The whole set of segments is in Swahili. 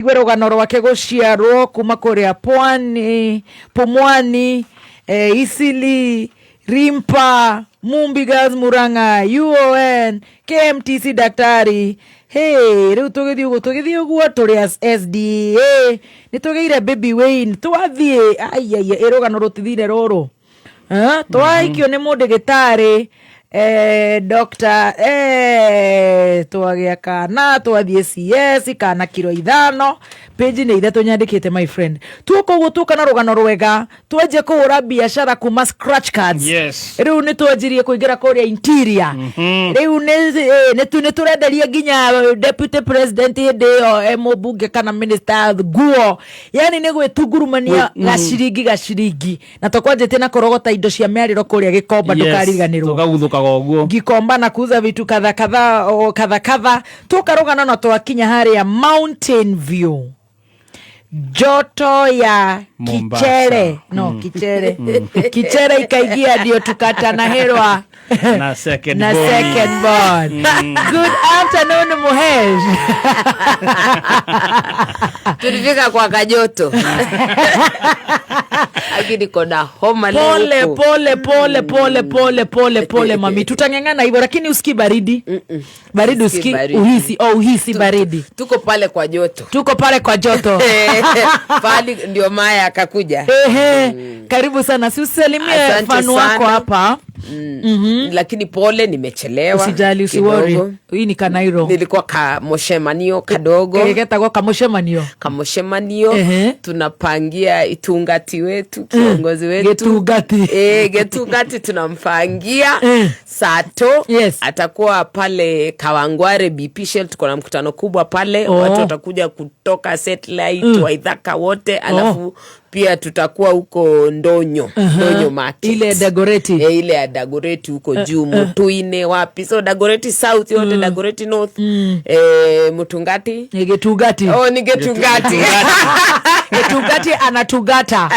Igwe rũgano rwake gũciarwo kuma kũrĩa pwani, Pumwani, Isili, Rimpa, Mumbi Girls, Murang'a, UON, KMTC, daktari. Hey, rĩu tũgĩthiĩ ũguo, tũgĩthiĩ ũguo tũrĩ as SDA nĩ tũgĩire Baby Wayne, twathiĩ aiaia ĩ rũgano rũtithire rũrũ. Twaikio nĩ mũndĩgĩtarĩ, doctor, twagĩa kana twathiĩ CS kana kiro 5, page nĩ 3 nyandĩkĩte, my friend. Tuoka ũguo tuoka na rũgano rwega, twanjia kũhũra biacara kuma scratch cards. Rĩu nĩ twanjirie kũingĩra kũrĩa interior. Rĩu nĩ tũrenderia nginya deputy president hĩndĩ ĩyo e mũmbunge kana minister nguo, yani nĩ gwĩtungurumania gaciringi gaciringi, na tũkwanjĩtie na kũrogota indo cia mĩarĩro kũrĩa Gĩkomba. Ndũkariganĩrwo. Tukaguthũkaga ũguo. Gikomba na kuuza vitu kadha kadha, o, kadha kadha, tukarũgana na twakinya harĩa Mountain View, joto ya Mombasa. Kichere no kichere kichere ikaingia, ndio tukatanaherwa na second na born. Second born. Good afternoon, Muhesh. Tulifika kwa kajoto, lakini niko na homa leo Pole. huku. Pole pole pole pole pole pole, mami, tutang'ang'ana hivyo, lakini usikii baridi baridi? Sikii Usikii baridi. Uhisi, oh, uhisi baridi? Tuko pale kwa joto. Tuko pale kwa joto. Pali ndio Maya akakuja. Ehe, karibu sana, si usalimie Asante fan wako sana. hapa. Lakini pole, nimechelewa Usijali, usiworry. kidogo. Hii ni kanairo. Nilikuwa kamoshemanio kadogo. Getagwo kamũcemanio. Kamoshemanio. Tunapangia itungati wetu, kiongozi wetu. Gĩtungati. Getungati tunampangia sato. Atakuwa pale Kawangware, BP Shell. Tuko na mkutano kubwa pale. Watu watakuja kutoka Satellite, Waithaka wote, alafu pia tutakuwa huko Ndonyo, Ndonyo Market. Ile Dagoreti. Ile ya Dagoreti huko juu, Mutuine, wapi, so Dagoreti South yote, Dagoreti North, Mutungati. Ni Getugati. Oh, ni Getungati. Getugati anatugata.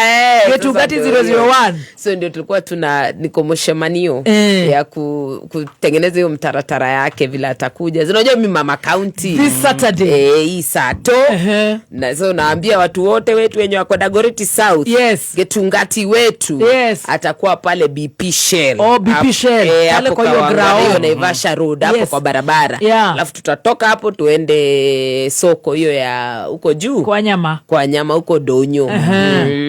Getugati Sasa ndio hiyo. 001. So ndio tulikuwa tuna niko mshemanio ya kutengeneza hiyo mtaratara yake vile atakuja. Unajua mi mama county. This Saturday. Hii sato. Na so naambia watu wote wetu wenye wako Dagoreti South, Getungati wetu atakuwa pale BP Shell. Oh, BP Shell. Pale Hapo kwa hiyo Kawangware, grao. hiyo Naivasha Road hapo kwa barabara. Alafu tutatoka hapo tuende soko hiyo ya huko juu. Kwa nyama. Kwa nyama huko Donyo.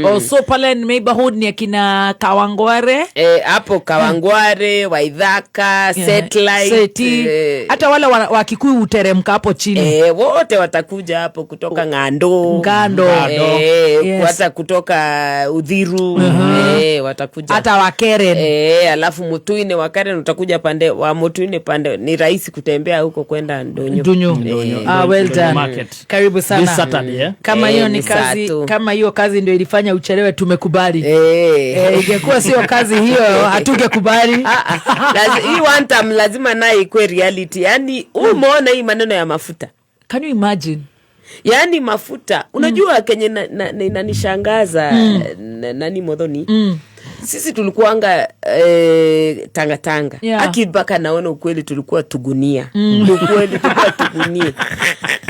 Oh, so pale neighborhood ni akina Kawangware. Hapo Kawangware, Waithaka, Satellite, Seti. Hata wale wa Kikuyu huteremka hapo chini. Wote watakuja hapo kutoka Ngando. Ngando. Hata kutoka Udhiru, watakuja. Hata Wakeren. Alafu Mutuine wa Karen utakuja pande wa Mutuine, pande ni rahisi kutembea huko kwenda Ndonyo. Ndunyu. Ndonyo. Ah, well Ndonyo done. Market. Karibu sana. This Saturday, eh? Kama hiyo ni Ni kazi, saa tu. Kama hiyo kazi ndio ilifanya uchelewe, tumekubali. Ingekuwa sio kazi hiyo, hatungekubali. Ah, ah. Hii one time lazima naye ikuwe reality. Yani umeona hii maneno ya mafuta. Can you imagine? Yaani mafuta, unajua kenye inanishangaza, nani Modhoni, sisi tulikuanga tangatanga. Aki mpaka naona ukweli tulikuwa tugunia. Ukweli tulikuwa tugunia,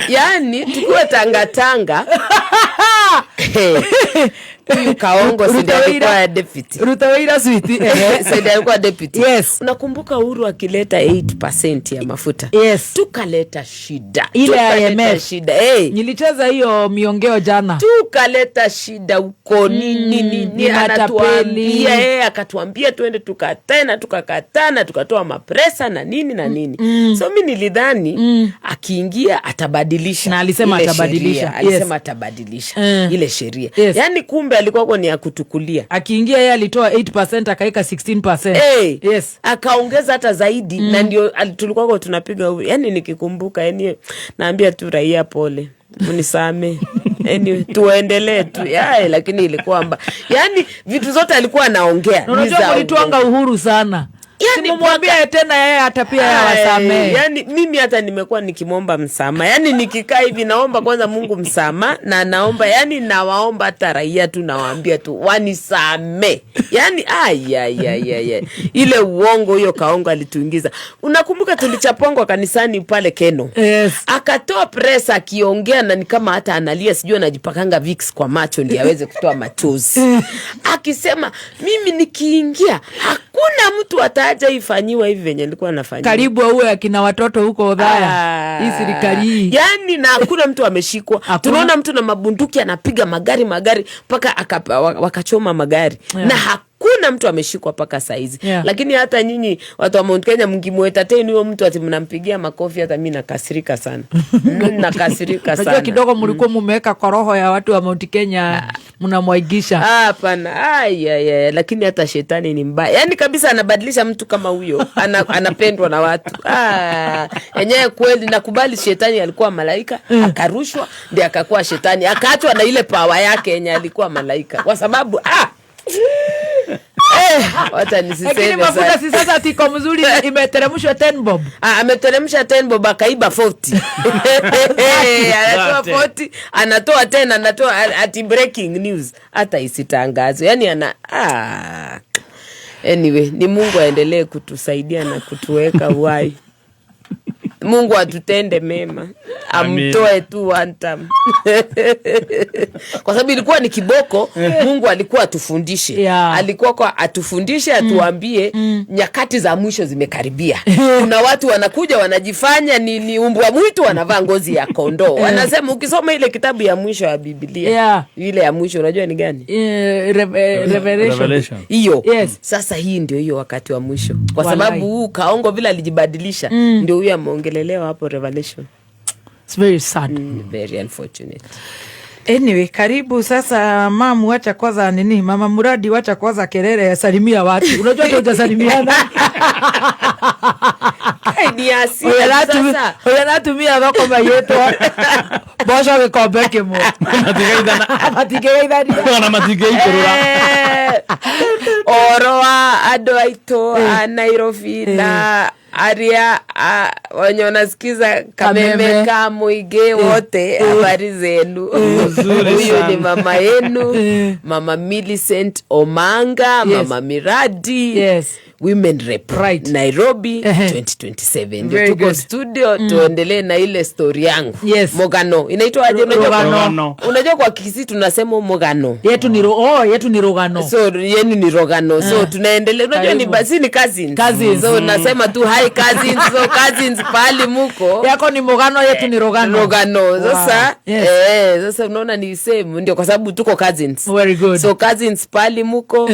yaani tukiwa tangatanga, huyu Kaongo si ndiye alikuwa deputy? Ruta wĩra switi. Si ndiye alikuwa deputy? Yes. Unakumbuka Uhuru akileta 8% ya mafuta? Yes. Tukaleta shida. Ile Tukaleta IMF. shida, hey. Nilicheza hiyo miongeo jana. Tukaleta shida huko, nini nini. Ni matapeli. Anatuambia, akatuambia tuende tukatena, tukakatana, tukatoa mapresa na nini na nini. So mi nilidhani akiingia atabadilisha Na alisema ile atabadilisha. sheria. Alisema atabadilisha ile sheria. Yaani kumbe alikuwako ni ya kutukulia. Akiingia yeye alitoa 8% akaeka 16%. Hey, akaongeza hata zaidi, na ndio tulikuwako tunapiga, yani nikikumbuka, yani naambia tu raia pole, mnisame. Anyway, tuendelee tu yae, lakini ilikuwa yani vitu zote alikuwa anaongea Na ni unajua za mulitwanga uongo. Uhuru sana. Yani Simumwambie tena yeye hata pia yeye awasamee. Yani mimi hata nimekuwa nikimwomba msamaha, yani nikikaa hivi naomba kwanza Mungu msamaha, na naomba, yani nawaomba hata raia tu, nawaambia tu wanisamee. Yani ay, ile uongo hiyo Kaongo alituingiza. Unakumbuka tulichapongwa kanisani pale Keno? Yes. Akatoa press akiongea na ni kama hata analia, sijui anajipakanga Vicks kwa macho ndio aweze kutoa machozi, akisema mimi nikiingia hakuna mtu ataaja ifanyiwa hivi venye nilikuwa nafanyiwa. Karibu auwe akina watoto huko Othaya. Hii serikali hii. Yani na hakuna mtu ameshikwa. Hakuna. Tunaona mtu na mabunduki anapiga magari magari mpaka wakachoma magari na hakuna mtu ameshikwa mpaka saizi. Lakini hata nyinyi watu wa Mount Kenya mkimuentertain huyo mtu ati mnampigia makofi, hata mi nakasirika sana. Nakasirika Unajua sana. kidogo mlikuwa mumeweka kwa roho ya watu wa Mount Kenya, mnamwaigisha. Ah, hapana. Ai, ai, ai. Lakini hata shetani ni mbaya, yaani kabisa anabadilisha mtu kama huyo anapendwa na watu. Ah, enyewe kweli nakubali shetani alikuwa malaika, akarushwa ndiye akakuwa shetani, akaachwa na ile power yake yenye alikuwa malaika, kwa sababu wacha nisiseme Lakini mafuta sana. si sasa tiko mzuri, imeteremshwa 10 bob. Ah, ameteremsha 10 bob, akaiba 40. Anatoa 40, anatoa 10, anatoa ati breaking news, hata isitangazwe. Yani ana Anyway, ni Mungu aendelee kutusaidia na kutuweka uhai. Mungu atutende mema, amtoe tu one time. Kwa sababu ilikuwa ni kiboko, Mungu alikuwa atufundishe. Alikuwa kwa atufundishe, atuambie nyakati za mwisho zimekaribia. Kuna watu wanakuja wanajifanya ni umbwa mwitu, wanavaa ngozi ya kondoo. Wanasema ukisoma ile kitabu ya mwisho ya Biblia, ile ya mwisho unajua ni gani? Revelation. Revelation. Hiyo. Yes. Sasa hii ndio hiyo wakati wa mwisho. Kwa Walai. sababu huu Kaongo vile alijibadilisha, ndio huyu ameongelelewa hapo Revelation. It's very sad. Very unfortunate. Anyway, karibu sasa mamu, wacha kwanza nini, mama Muradi, wacha kwanza kelele, salimia watu. Unajua hata hujasalimiana. Hey, ni hasira sasa. Uria natumia thoko maiyetwo mboco gikombe kimwe. Matigeithana. Matingĩgeithania. Ona matingĩikũrũra. Oro wa andũ aitũ a Nairobi na aria wenye wanasikiza Kameme Kameme. ka Muingi wote, habari zenu? Nzuri Huyu sana. ni mama yenu, Mama Millicent Omanga, Mama Miradi, Women Rep Nairobi 2027. Ndio Very tuko good. studio, tuendelee na ile story yangu. Mogano inaitwa aje? Unajua Rogano. Rogano. Unajua kwa Kisii tunasema mogano. Yetu ni oh, yetu ni rogano. So yenu ni rogano. So tunaendelea, unajua ni Karibu. basi ni cousins. Cousins. So nasema tu hi cousins. So cousins pahali muko. Yako ni mogano, yetu ni rogano. Rogano. Sasa sasa unaona ni same, ndio kwa sababu tuko cousins. Very good. So cousins pahali muko,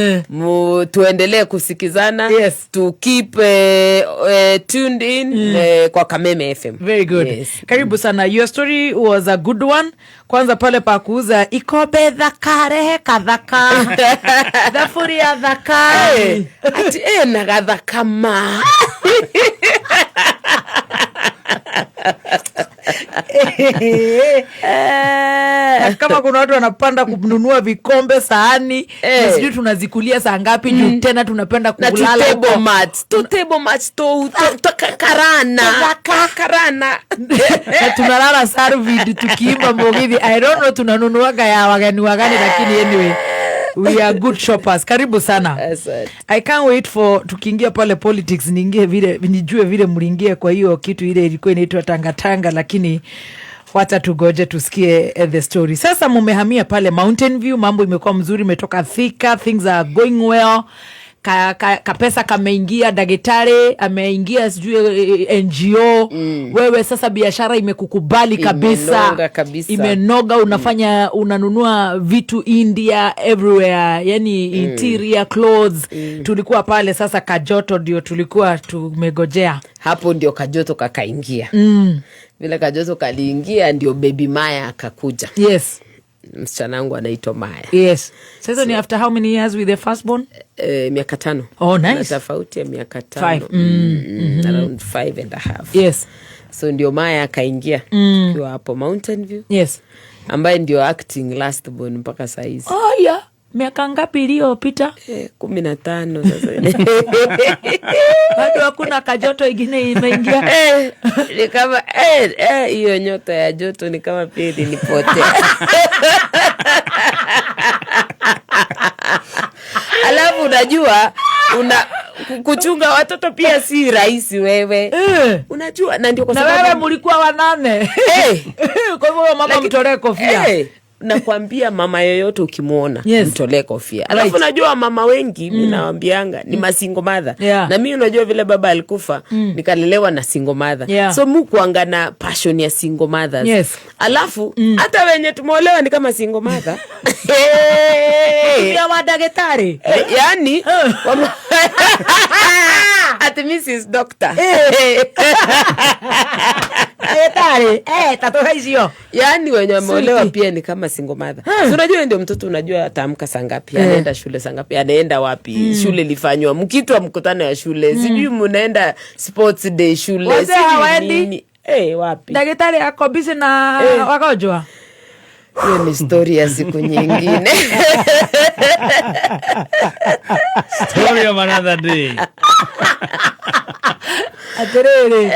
tuendelee kusikizana. To keep tuned in kwa Kameme FM. Very good. Yes. Karibu sana. Your story was a good one. Kwanza pale pa kuuza ikombe thaka, rehe kathaka, thaburia thaka. Ati na gathakama. Na kama kuna watu wanapanda kununua vikombe, sahani, na sijui tunazikulia saa ngapi juu tena tunapenda Na tu kulala table huko. mats, tu table mats, tu karana. Karana. Na tunalala Sarvid tukiimba Mugithi. I don't know tunanunuaga ya wageni wagani, lakini anyway we are good shoppers. Karibu sana. Asante. I can't wait for tukiingia pale politics, niingie vile, nijue vile mliingia kwa hiyo kitu ile ilikuwa inaitwa tangatanga, lakini wacha tugoje tusikie the story. Sasa mumehamia pale Mountain View, mambo imekuwa mzuri, imetoka Thika, things are going well. Kapesa kameingia, daktari ameingia sijui NGO. Wewe sasa biashara imekukubali kabisa. Imenoga kabisa. Imenoga, unafanya unanunua vitu India everywhere, yani interior clothes. Tulikuwa pale sasa kajoto ndio tulikuwa tumegojea. Hapo ndio kajoto kakaingia. Vile kajoto kaliingia ndio baby Maya akakuja. Msichana wangu anaitwa Maya. Yes. Sasa ni after how many years with the firstborn? Miaka 5. Oh, nice. Na tofauti ya miaka 5. 5. Around 5.5. So ndio Maya akaingia tukiwa hapo Mountain View. Ambaye ndio acting last born mpaka saa hizi. Oh, yeah. Miaka ngapi iliyopita? 15 sasa. Bado hakuna kajoto ingine imeingia? Ni kama hiyo nyota ya joto ni kama pia ilinipotea. Alafu unajua kuchunga watoto pia si rahisi wewe. Unajua, na ndio kwa Na sababu wewe mlikuwa 8. Kwa hivyo mama mtolee kofia. Nakwambia mama yoyote ukimwona, mtolee kofia. Alafu unajua mama wengi mi nawaambianga ni masingle mother. Na mi unajua vile baba alikufa, nikalelewa na single mother. So mu kuanga na passion ya single mothers. Alafu hata wenye tumeolewa ni kama single mother. Hey! Ya madaktari. Yani, ati Mrs. Doctor. Daktari, tatoka hizo. Yani wenye wameolewa Sweetie. pia ni kama single mother. So unajua ndio mtoto unajua ataamka saa ngapi, anaenda shule saa ngapi, anaenda wapi, shule ilifanywa, mkitwa mkutano ya shule, sijui mnaenda sports day shule, Wazee sijui hawaendi? nini. Wapi? Daktari ako busy na wagonjwa. Hiyo ni story ya siku nyingine. Story of another day. Aterere.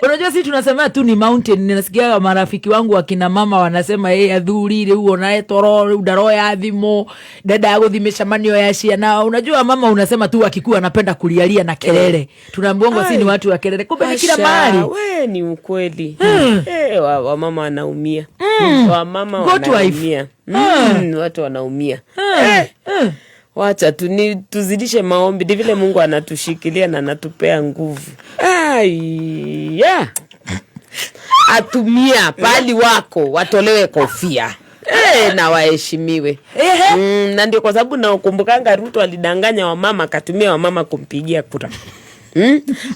Unajua sisi tunasema tu ni mountain. Ninasikia marafiki wangu wakina mama wanasema hey, athuri riu ona toro riu ndaroya thimu ndenda guthi micemanio ya ciana. Unajua mama unasema tu akikuwa anapenda kulialia na kelele. Tunaambiwa si ni watu wa kelele. Kumbe ni kila Asha, mahali. we ni ukweli. Wamama wanaumia. Wamama Good wife. wanaumia. Watu wanaumia. Wacha tu ni tuzidishe maombi, ni vile Mungu anatushikilia na anatupea nguvu. Ai, yeah. Atumia pali wako watolewe kofia. Na waheshimiwe. Na ndio kwa sababu nakumbukanga Ruto alidanganya wamama, akatumia wamama kumpigia kura.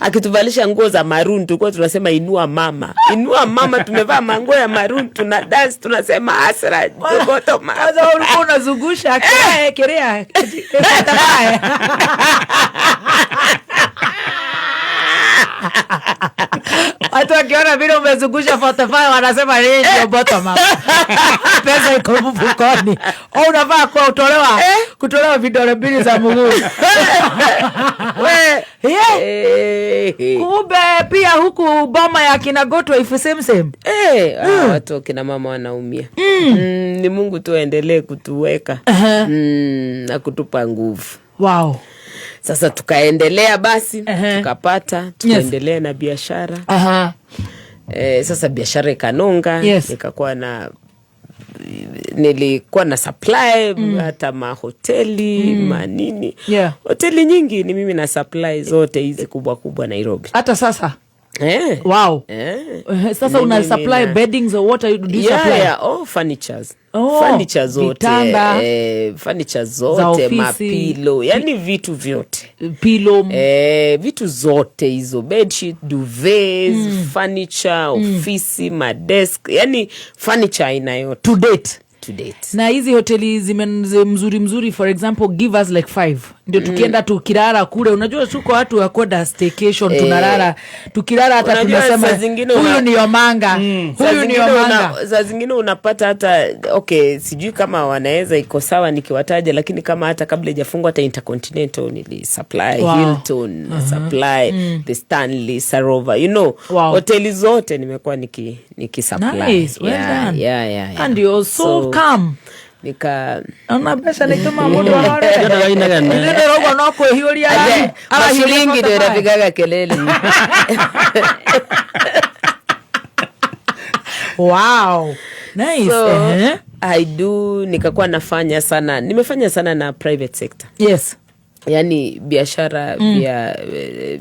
Akituvalisha nguo za maroon tulikuwa tunasema inua mama. Inua mama, tumevaa manguo ya maroon, tuna dance tunasema asra jogoto mama. Kwanza ulikuwa unazungusha kerea, kerea. Watu wakiona vile umezungusha 45 wanasema hii ndio bottom up. Pesa iko mfukoni. Au unafaa kwa kutolewa vidole mbili za mguu. We. Yeah. Kumbe pia huku boma ya kina Gotwa if same same. Watu kina mama wanaumia. Ni Mungu tu aendelee kutuweka. Na kutupa nguvu. Wow. Sasa tukaendelea basi, tukapata, tukaendelea na biashara. Sasa biashara ikanonga, nilikuwa na supply hata mahoteli, manini. Hoteli nyingi ni mimi na supply zote hizi kubwa kubwa Nairobi. Hata sasa? Wow. Sasa una Mimi supply na beddings or what are you, do you Yeah, supply? yeah, all furnitures. Oh, Furniture zote, vitanda. Furniture Za zote, ofisi. mapilo, yani vitu vyote. Pillow. Vitu zote hizo, bedsheet, duvets, furniture, ofisi, madesk, yani furniture aina yote. To date. To date. Na hizi hoteli mzuri mzuri, for example, give us like 5. Ndio tukienda tukilala kule, unajua tuko watu wa kwenda staycation, tunalala tukilala hata Unajua tunasema saa zingine huyu ni Omanga, huyu ni Omanga. Saa zingine unapata hata okay, sijui kama wanaweza iko sawa nikiwataja, lakini kama hata kabla ijafungwa hata Intercontinental nili supply, Hilton supply, the Stanley, Sarova, hoteli zote nimekuwa niki supply. Nice, well done. And you're so calm. Nika Ona mbeca nĩ itũmaga mũndũ arore. Ndio inagana. Ithuĩ ndĩrauga no kwĩhiũria Ate, arahiũria mashilingi ndio forty-five. inapigaga kelele. Wow. Nice. So, I do, nikakuwa nafanya sana, nimefanya sana na private sector. Yani biashara ya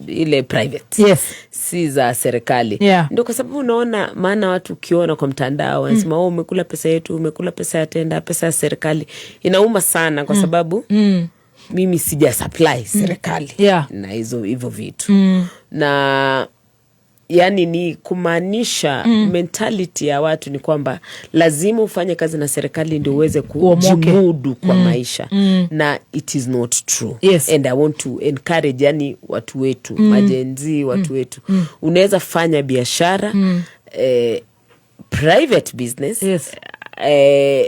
ile private. Si za serikali. Ndio kwa sababu unaona, maana watu ukiona kwa mtandao wanasema, oh, umekula pesa yetu, umekula pesa ya tenda, pesa ya serikali. Inauma sana kwa sababu mimi sija supply serikali na hivyo vitu. Na yani ni kumaanisha mentality ya watu ni kwamba lazima ufanye kazi na serikali ndio uweze Uomoke. kujimudu kwa maisha. Na it is not true. And I want to encourage yani watu wetu, majenzi watu wetu. Unaweza fanya biashara, private business.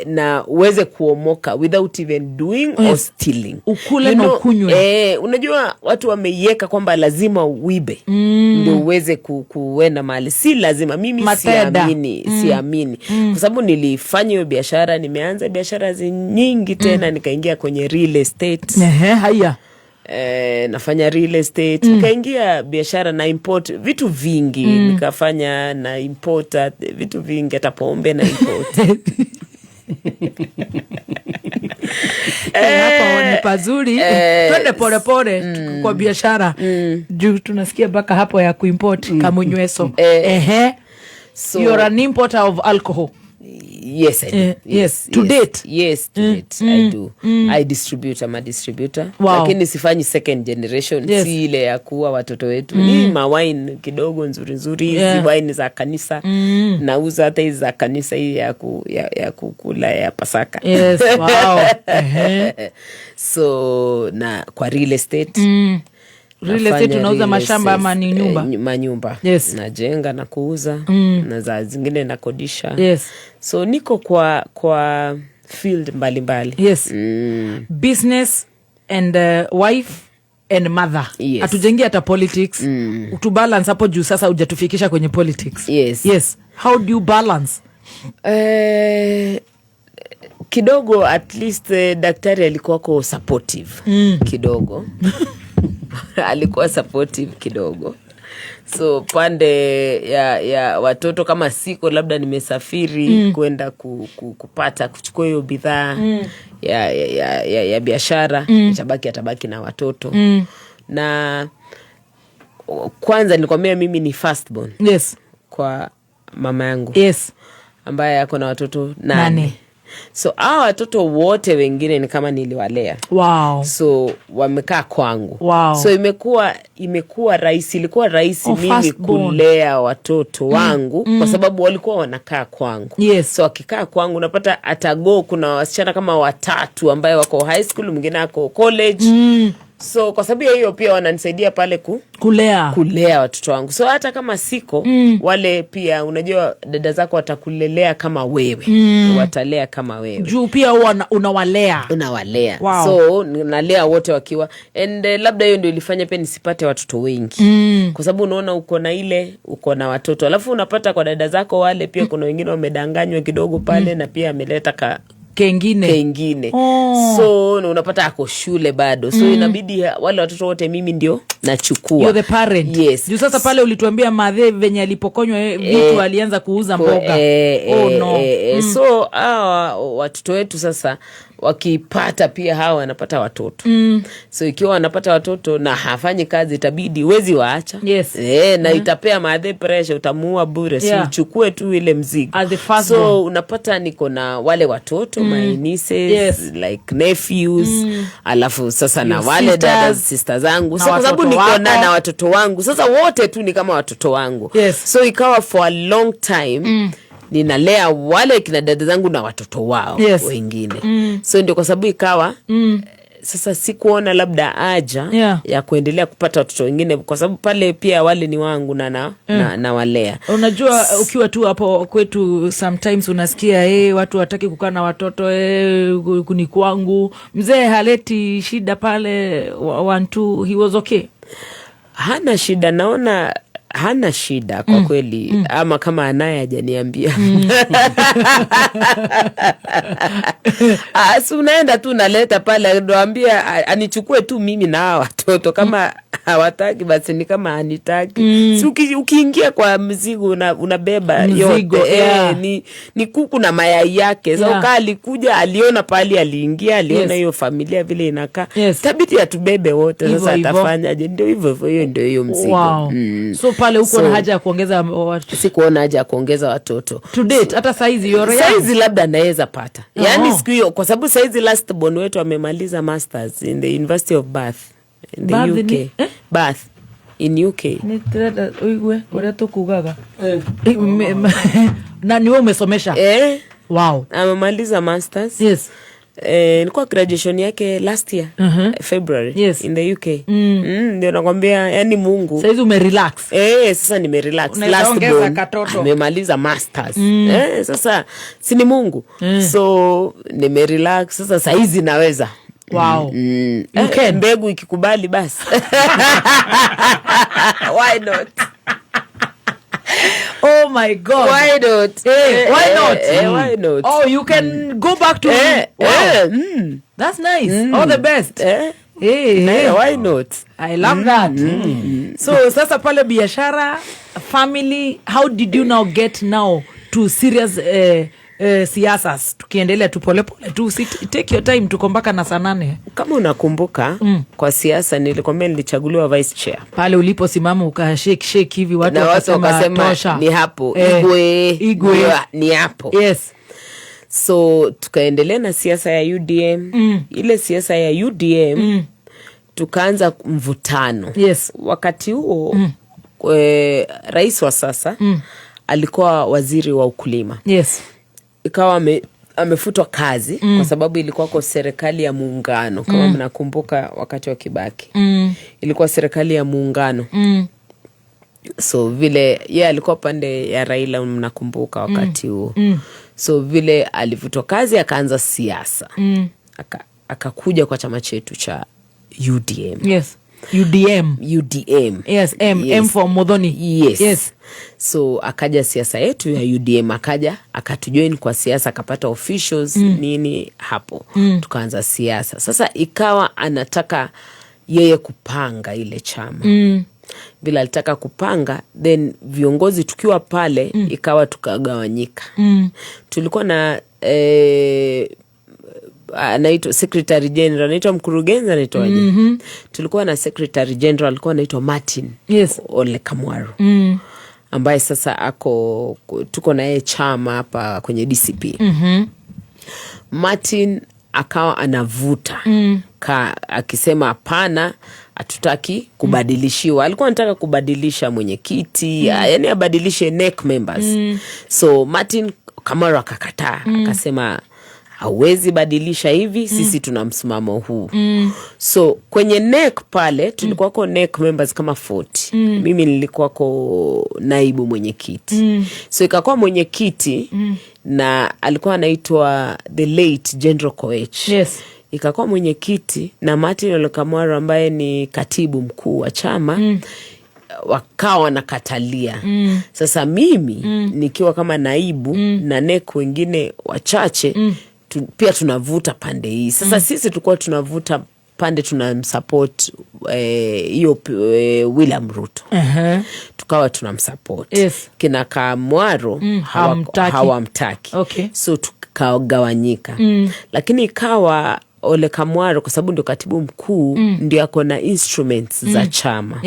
na uweze kuomoka without even doing or stealing. Ukule na ukunywe. Unajua watu wameiweka kwamba lazima uibe ndio uweze kuenda mahali. Si lazima. Mimi Mateda. siamini kwa sababu nilifanya hiyo biashara, nimeanza biashara nyingi tena, nikaingia kwenye real estate. Ehe, haya. Nafanya real estate, nikaingia biashara na import vitu vingi, nikafanya na import vitu vingi, hata pombe na import. Hapa ni pazuri. Twende polepole kwa biashara, juu tunasikia mpaka hapo ya kuimport kamunyweso. Ehe. So, You're an importer of alcohol. Yes, I do. Yes, to date. Yes, to date I do. I distribute. I'm a distributor. Lakini sifanyi second generation. Si ile ya kuwa watoto wetu. Ni mawine kidogo nzuri nzuri hizi wine za kanisa. Nauza hata hizi za kanisa, hii ya kukula ya Pasaka. Yes, wow. Ehe. So na kwa real estate. Real estate Nafanya unauza real mashamba estate, ama ni nyumba? Manyumba. Najenga na kuuza, na za zingine nakodisha. So niko kwa field mbalimbali. Business and wife and mother. Yes. Hatujengi hata politics. Tubalance hapo, juu sasa hujatufikisha kwenye politics. Yes. Yes, how do you balance? Kidogo at least daktari alikuwako supportive kidogo, alikuwa supportive kidogo. So pande ya watoto, kama siko, labda nimesafiri kwenda kupata kuchukua hiyo bidhaa ya biashara, atabaki na watoto. Na kwanza nilikwambia mimi ni firstborn kwa mama yangu ambaye ako na watoto 8. 8. So hawa watoto wote wengine ni kama niliwalea. So wamekaa kwangu. So imekuwa rahisi, ilikuwa rahisi Oh, mimi firstborn. kulea watoto wangu kwa sababu walikuwa wanakaa kwangu. So wakikaa kwangu unapata atago kuna wasichana kama watatu ambaye wako high school, mwingine ako college. So kwa sababu ya hiyo pia wananisaidia pale Kulea. Kulea watoto wangu. So hata kama siko, wale pia, unajua dada zako watakulelea kama wewe, watalea kama wewe. Juu pia huwa unawalea. Unawalea. So nalea wote wakiwa and labda hiyo ndio ilifanya pia nisipate watoto wengi, kwa sababu unaona uko na ile, uko na watoto, alafu unapata kwa dada zako wale pia kuna wengine wamedanganywa kidogo pale na pia ameleta ka Kengine. kengine. Oh. So na unapata ako shule bado, so inabidi wale watoto wote mimi ndio nachukua. You're the parent. Yes. Juu sasa pale ulituambia madhe venye alipokonywa vitu alianza kuuza mboga. Oh, no. So hawa watoto wetu sasa wakipata pia, hawa wanapata watoto. So ikiwa wanapata watoto na hafanyi kazi, itabidi wezi waacha. Na itapea madhe pressure, utamuua bure. Si uchukue tu ile mzigo. As the first So born. unapata niko na wale watoto, my nieces, like nephews, alafu sasa na Your wale dada, sisters. sister zangu. Na So kwa sababu watoto niko na, wako. na watoto wangu, sasa wote tu ni kama watoto wangu. So ikawa for a long time ninalea wale kina dada zangu na watoto wao wengine. So ndio kwa sababu ikawa sasa sikuona labda haja ya kuendelea kupata watoto wengine, kwa sababu pale pia wale ni wangu na nawalea. Unajua ukiwa tu hapo kwetu sometimes unasikia watu wataki kukaa na watoto, kuni kwangu mzee haleti shida pale, one two, he was okay. Hana shida, naona hana shida kwa kweli, ama kama anaye hajaniambia. Ah, si unaenda tu naleta pale, naambia anichukue tu mimi na hawa watoto. Kama hawataki basi ni kama hanitaki. Si ukiingia kwa mzigo unabeba Mzigo, yote. Yeah. Ni kuku na mayai yake. So kaa alikuja, aliona pali aliingia, aliona hiyo familia vile inakaa, tabidi atubebe wote. Hivyo Sasa hivyo. atafanyaje? Ndio hivyo hivyo, hiyo ndio hiyo mzigo. So pale huko So, na haja ya kuongeza watu. Sikuona haja ya kuongeza watoto. To date, hata saizi you're young. Saizi labda naweza pata, yaani Oh. siku hiyo, kwa sababu saizi last born wetu amemaliza masters in the University of Bath in the Bath UK. eh? Bath in UK. Nĩ ndĩrenda ũigue ũrĩa tũkugaga. Na niwe umesomesha? Eh, Wow. amemaliza masters. Nilikuwa graduation yake last year, February, in the UK. Ndio nakwambia, yani Mungu. Saizi umerelax. Sasa nimerelax. Unaweza Last ongeza born katoto. Amemaliza masters. Sasa si ni Mungu? So nimerelax sasa, saizi naweza. You can. Mbegu ikikubali basi, why not? Oh my God. Why not? Why not? Why not? Oh, you can go back to wow. That's nice. All the best. Why not? I love that. So sasa pale biashara, family, how did you now get now to serious siasas? Tukiendelea tu polepole tu, take your time, tuko mpaka na saa 8. Kama unakumbuka, kwa siasa nilikwambia nilichaguliwa vice chair. Pale uliposimama ukashake shake hivi, watu Na watu wakasema wakasema tosha. ni hapo. Igwe, Igwe. ni hapo. So tukaendelea na siasa ya UDM. Ile siasa ya UDM, tukaanza mvutano. Wakati huo rais wa sasa alikuwa waziri wa ukulima. Ikawa amefutwa kazi kwa sababu ilikuwa kwa serikali ya muungano, kama mnakumbuka wakati wa Kibaki. Ilikuwa serikali ya muungano. So vile ye alikuwa pande ya Raila, mnakumbuka wakati huo. So vile alivutwa kazi, akaanza siasa. Akakuja kwa chama chetu cha UDM. Yes. UDM. UDM. Yes, M, Yes. M for Muthoni. Yes. So akaja siasa yetu ya UDM, akaja akatujoin kwa siasa, akapata officials nini hapo. Tukaanza siasa. Sasa ikawa anataka yeye kupanga ile chama. Vile alitaka kupanga, then viongozi tukiwa pale ikawa tukagawanyika. Tulikuwa na anaitwa secretary general, anaitwa mkurugenzi, anaitwaje? Tulikuwa na secretary general alikuwa anaitwa Martin Ole Kamwaru, ambaye sasa ako, tuko na yeye chama hapa kwenye DCP. Martin akawa anavuta akisema hapana, hatutaki kubadilishiwa. Alikuwa anataka kubadilisha mwenyekiti, yani abadilishe NEC members. So Martin Kamaru akakataa, akasema hauwezi badilisha hivi, sisi tuna msimamo huu. So kwenye NEC pale tulikuwako NEC members kama 40. Mimi nilikuwako naibu mwenyekiti. So ikakuwa mwenyekiti na alikuwa anaitwa the late General Koech. Ikakuwa mwenyekiti na Martin Ole Kamwaru ambaye ni katibu mkuu wa chama wakawa wanakatalia. Sasa mimi nikiwa kama naibu na NEC wengine wachache pia tunavuta pande hii. Sasa sisi tulikuwa tunavuta pande tunamsupport hiyo William Ruto. Tukawa tunamsupport. Kina Kamwaro Hamtaki. Hawamtaki. So tukagawanyika. Lakini ikawa Ole Kamwaro, kwa sababu ndio katibu mkuu, ndio ako na instruments za chama.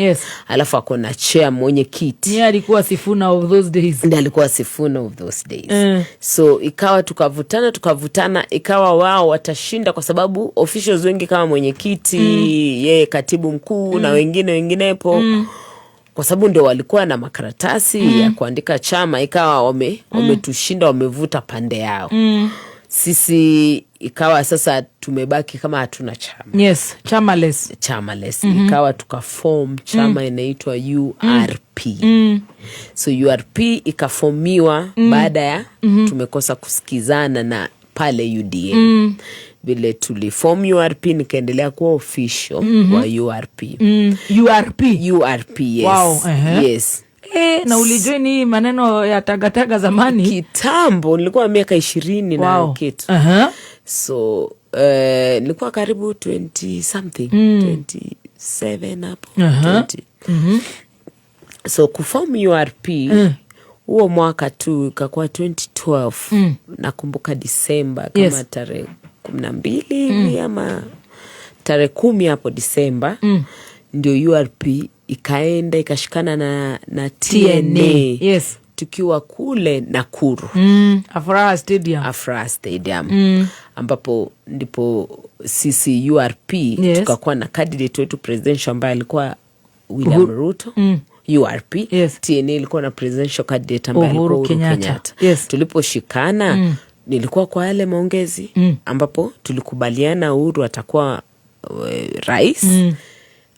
Alafu ako na chair, mwenyekiti. Yeye alikuwa Sifuna of those days. Ndiye alikuwa Sifuna of those days. So ikawa tukavutana, tukavutana, ikawa wao watashinda kwa sababu officials wengi kama mwenyekiti, yeye katibu mkuu na wengine wenginepo, kwa sababu ndio walikuwa na makaratasi ya kuandika chama, ikawa wametushinda, wamevuta pande yao. Sisi ikawa sasa tumebaki kama hatuna chama. Yes, chamaless. Chamaless. Ikawa tukaform chama inaitwa URP. So URP ikafomiwa baada ya tumekosa kusikizana na pale UDM. Vile tuliform URP, nikaendelea kuwa official wa URP. URP. URP, yes. Wow, ehe. Yes. Na ulijoin hii maneno ya tagataga zamani. Kitambo, nilikuwa miaka 20 na kitu. So nilikuwa karibu 20 something, 27 hapo. 20. So kuform URP huo mwaka tu ikakuwa 2012, nakumbuka Disemba kama tarehe 12 hivi ama tarehe 10 hapo Disemba, ndio URP ikaenda ikashikana na TNA, TNA. Tukiwa kule Nakuru. Afraha Stadium. Afraha Stadium, ambapo ndipo sisi URP tukakuwa na candidate wetu presidential ambaye alikuwa William Ruto, URP. TNA ilikuwa na presidential candidate ambaye Uhuru alikuwa Uhuru Kenyatta. Kenyatta. Tuliposhikana Nilikuwa kwa yale maongezi ambapo tulikubaliana Uhuru atakuwa rais,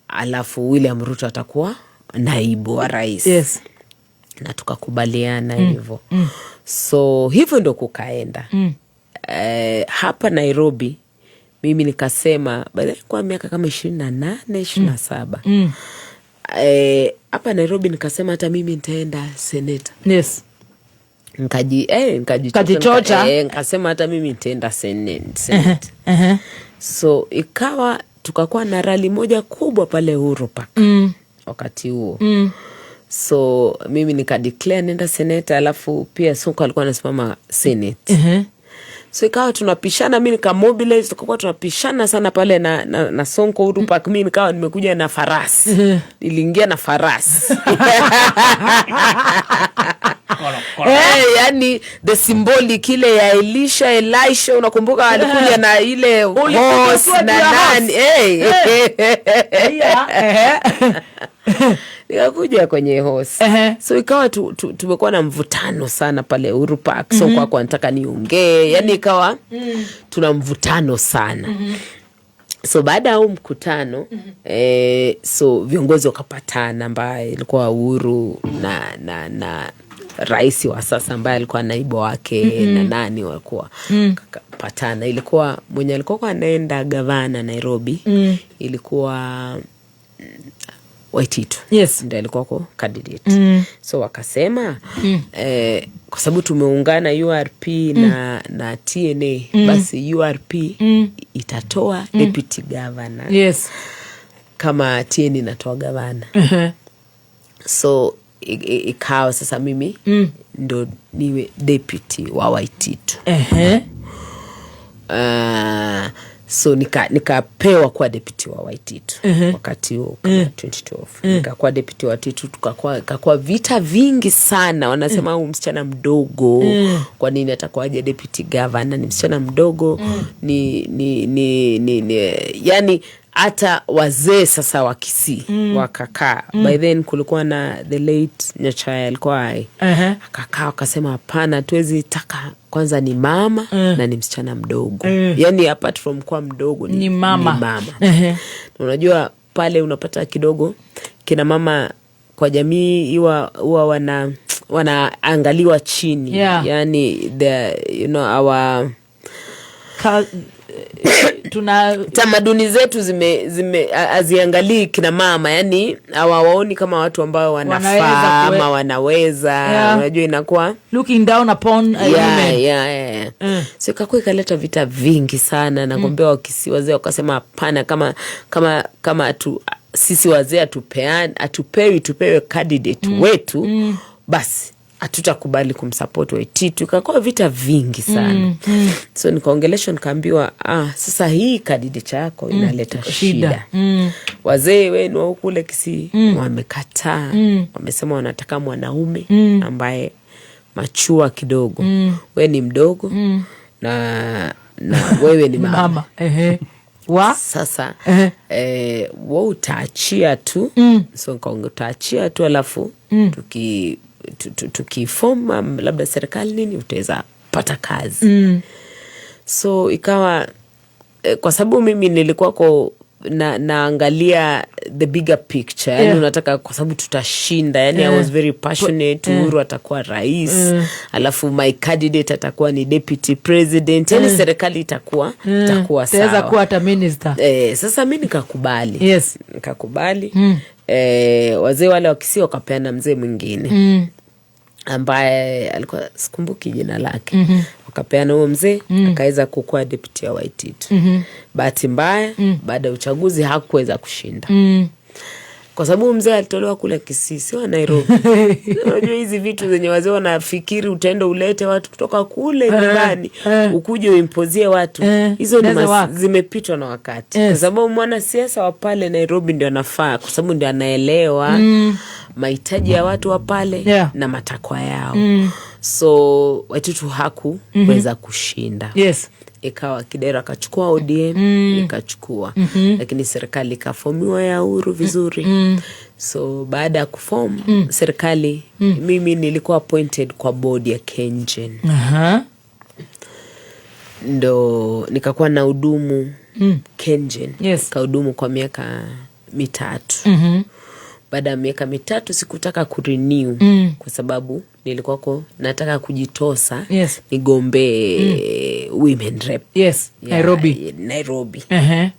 alafu William Ruto atakuwa naibu wa rais. Na tukakubaliana hivyo. So hivyo ndo kukaenda. Hapa Nairobi mimi nikasema baadaye, kwa miaka kama 28, 27, hapa Nairobi nikasema hata mimi nitaenda seneta. Nkajichocha. Kajichocha. Nikasema hata mimi nitaenda senate. So ikawa tukakuwa na rally moja kubwa pale Uhuru Park wakati huo. So mimi nikadeclare nenda seneta, alafu pia Sonko alikuwa anasimama senate. So ikawa tunapishana, mi nikamobilize, tukakuwa tunapishana sana pale na Sonko Uhuru Park. Mi nikawa nimekuja na farasi, niliingia na farasi. Yani the symbolic ile ya Elisha, Elisha, unakumbuka alikuja na ile Ulikuja horse ukiwa juu na ya nani. Yeah, ehe. Nikakuja kwenye horse. So ikawa tumekuwa na mvutano sana pale Uhuru Park. So kwako anataka niongee, yani ikawa tuna mvutano sana. So baada ya huu mkutano, so viongozi wakapatana, ambaye ilikuwa Uhuru na rais wa sasa ambaye alikuwa naibu wake na nani walikuwa patana. Ilikuwa mwenye alikuwa kwa anaenda gavana Nairobi, ilikuwa Waititu. Ndo alikuwa ko candidate. So wakasema, kwa sababu tumeungana URP na TNA, basi URP itatoa deputy governor kama TNA inatoa gavana. So ikawa sasa mimi ndo niwe deputy wa Waititu. So nikapewa kuwa deputy wa Waititu wakati huo kama 2012 nikakuwa deputy wa Waititu. Ikakuwa vita vingi sana, wanasema huyu msichana mdogo, kwa nini atakuwaje deputy governor? Ni msichana mdogo, ni yani hata wazee sasa wa Kisii wakakaa. By then kulikuwa na the late Nyachae alikuwa hai. Akakaa wakasema hapana, tuwezi taka, kwanza ni mama na ni msichana mdogo. Yani apart from kuwa mdogo ni, Ni mama. Ni mama. Na unajua pale unapata kidogo kina mama kwa jamii iwa huwa wanaangaliwa chini. Yani the you know our Tuna tamaduni zetu zime haziangalii kina mama, yani hawawaoni kama watu ambao Wanaweza wanafaa ama wanaweza. Unajua inakuwa looking down upon women. Yeah. So ikakuwa ikaleta vita vingi sana. Nakwambia Wakisii wazee wakasema hapana, kama sisi wazee hatupewi tupewe candidate wetu, basi hatutakubali kumsupport Waititu. Ikakuwa vita vingi sana. So nikaongeleshwa, nikaambiwa, ah, sasa hii candidate yako inaleta shida, Shida. Wazee wenu wa kule Kisii wamekataa, wamesema wanataka mwanaume ambaye mature kidogo. We ni mdogo na wewe ni mama. Mama. Ehe. Wa Sasa we utaachia tu. So nikaongea utaachia tu, alafu tukiform labda serikali nini, utaweza pata kazi. So ikawa kwa sababu mimi nilikuwako naangalia the bigger picture, yani unataka kwa sababu tutashinda, yani I was very passionate. Uhuru atakuwa rais, alafu my candidate atakuwa ni deputy president, yani serikali itakuwa Itaweza sawa. kuwa hata minister. Sasa mi nikakubali. Nikakubali. Wazee wale wa Kisii wakapeana mzee mwingine ambaye alikuwa, sikumbuki jina lake. Wakapeana huo mzee, akaweza kukuwa deputy wa Waititu. Bahati mbaya, baada ya uchaguzi hakuweza kushinda kwa sababu mzee alitolewa kule Kisii, sio wa Nairobi. Unajua hizi vitu zenye wazee wanafikiri utaenda ulete watu kutoka kule nyumbani ukuje uimpozie watu, hizo ni Doesn't work. zimepitwa na wakati, kwa sababu mwanasiasa wa pale Nairobi ndio anafaa, kwa sababu ndio anaelewa mahitaji ya watu wa pale na matakwa yao. So Waititu hakuweza kushinda. Ikawa Kidero akachukua, ODM ikachukua, lakini serikali ikafomiwa ya Uhuru vizuri. So baada ya kuform serikali, mimi nilikuwa appointed kwa board ya KenGen. Ndo nikakuwa na hudumu Kengen. Nikahudumu kwa miaka 3. Baada ya miaka 3 sikutaka kurenew kwa sababu nilikuwako nataka kujitosa nigombee women rep ya Nairobi. Nairobi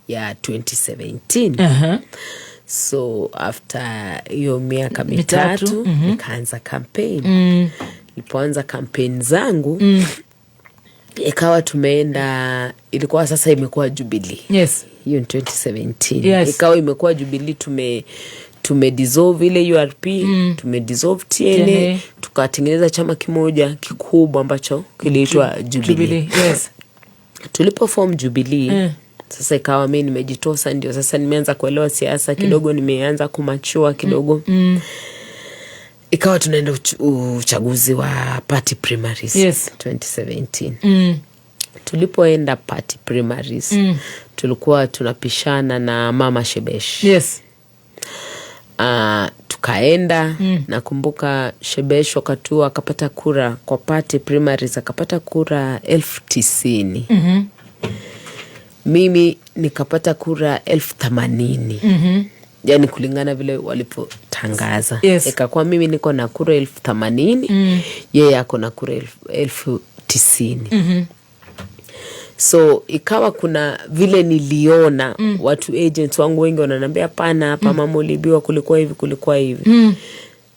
ya 2017. So after hiyo miaka Mitatu, 3 nikaanza campaign. Nilipoanza campaign zangu ikawa tumeenda, ilikuwa sasa imekuwa Jubilee. Hiyo ni 2017. Ikawa imekuwa Jubilee, tume dissolve ile URP, tume dissolve TNA, TNA. Tukatengeneza chama kimoja kikubwa ambacho kiliitwa Jubilee. Jubilee. Tulipo form Jubilee, sasa ikawa mi nimejitosa, ndio sasa nimeanza kuelewa siasa kidogo, nimeanza kumature kidogo. Ikawa tunaenda uchaguzi wa party primaries 2017. Tulipoenda party primaries, tulikuwa tunapishana na Mama Shebesh. Tukaenda, nakumbuka Shebesh wakati huo akapata kura kwa party primaries, akapata kura 90,000. Mimi nikapata kura 80,000. Yani kulingana vile walipotangaza. Ikakuwa mimi niko na kura 80,000, yeye ako na kura 90,000. So ikawa kuna vile niliona watu, agents wangu wengi wananiambia hapana, hapa mama uliibiwa, kulikuwa hivi, kulikuwa hivi.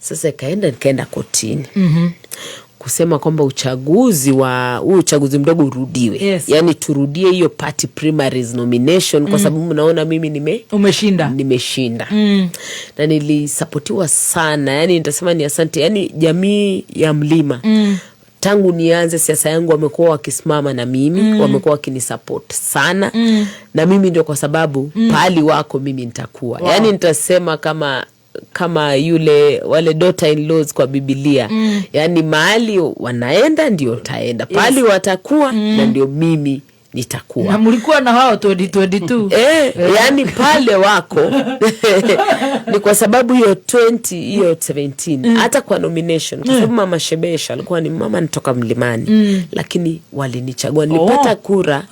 Sasa nikaenda kotini kusema kwamba uchaguzi wa huu uchaguzi mdogo urudiwe. Yani turudie hiyo party primaries nomination kwa sababu naona mimi Umeshinda. Nimeshinda. Na nilisapotiwa sana, yani nitasema ni asante, yani jamii ya mlima tangu nianze siasa yangu wamekuwa wakisimama na mimi, wamekuwa wakinisupport sana na mimi ndio kwa sababu pahali wako mimi nitakuwa. Yani nitasema kama yule wale daughter in laws kwa Bibilia, yaani mahali wanaenda ndio taenda, pahali watakuwa na ndio mimi nitakuwa. Na mlikuwa na hao 2022. Eh, yani pale wako ni kwa sababu hiyo 20 hiyo 17 hata kwa nomination, kwa sababu Mama Shebesh alikuwa ni mama nitoka mlimani, lakini walinichagua, nilipata kura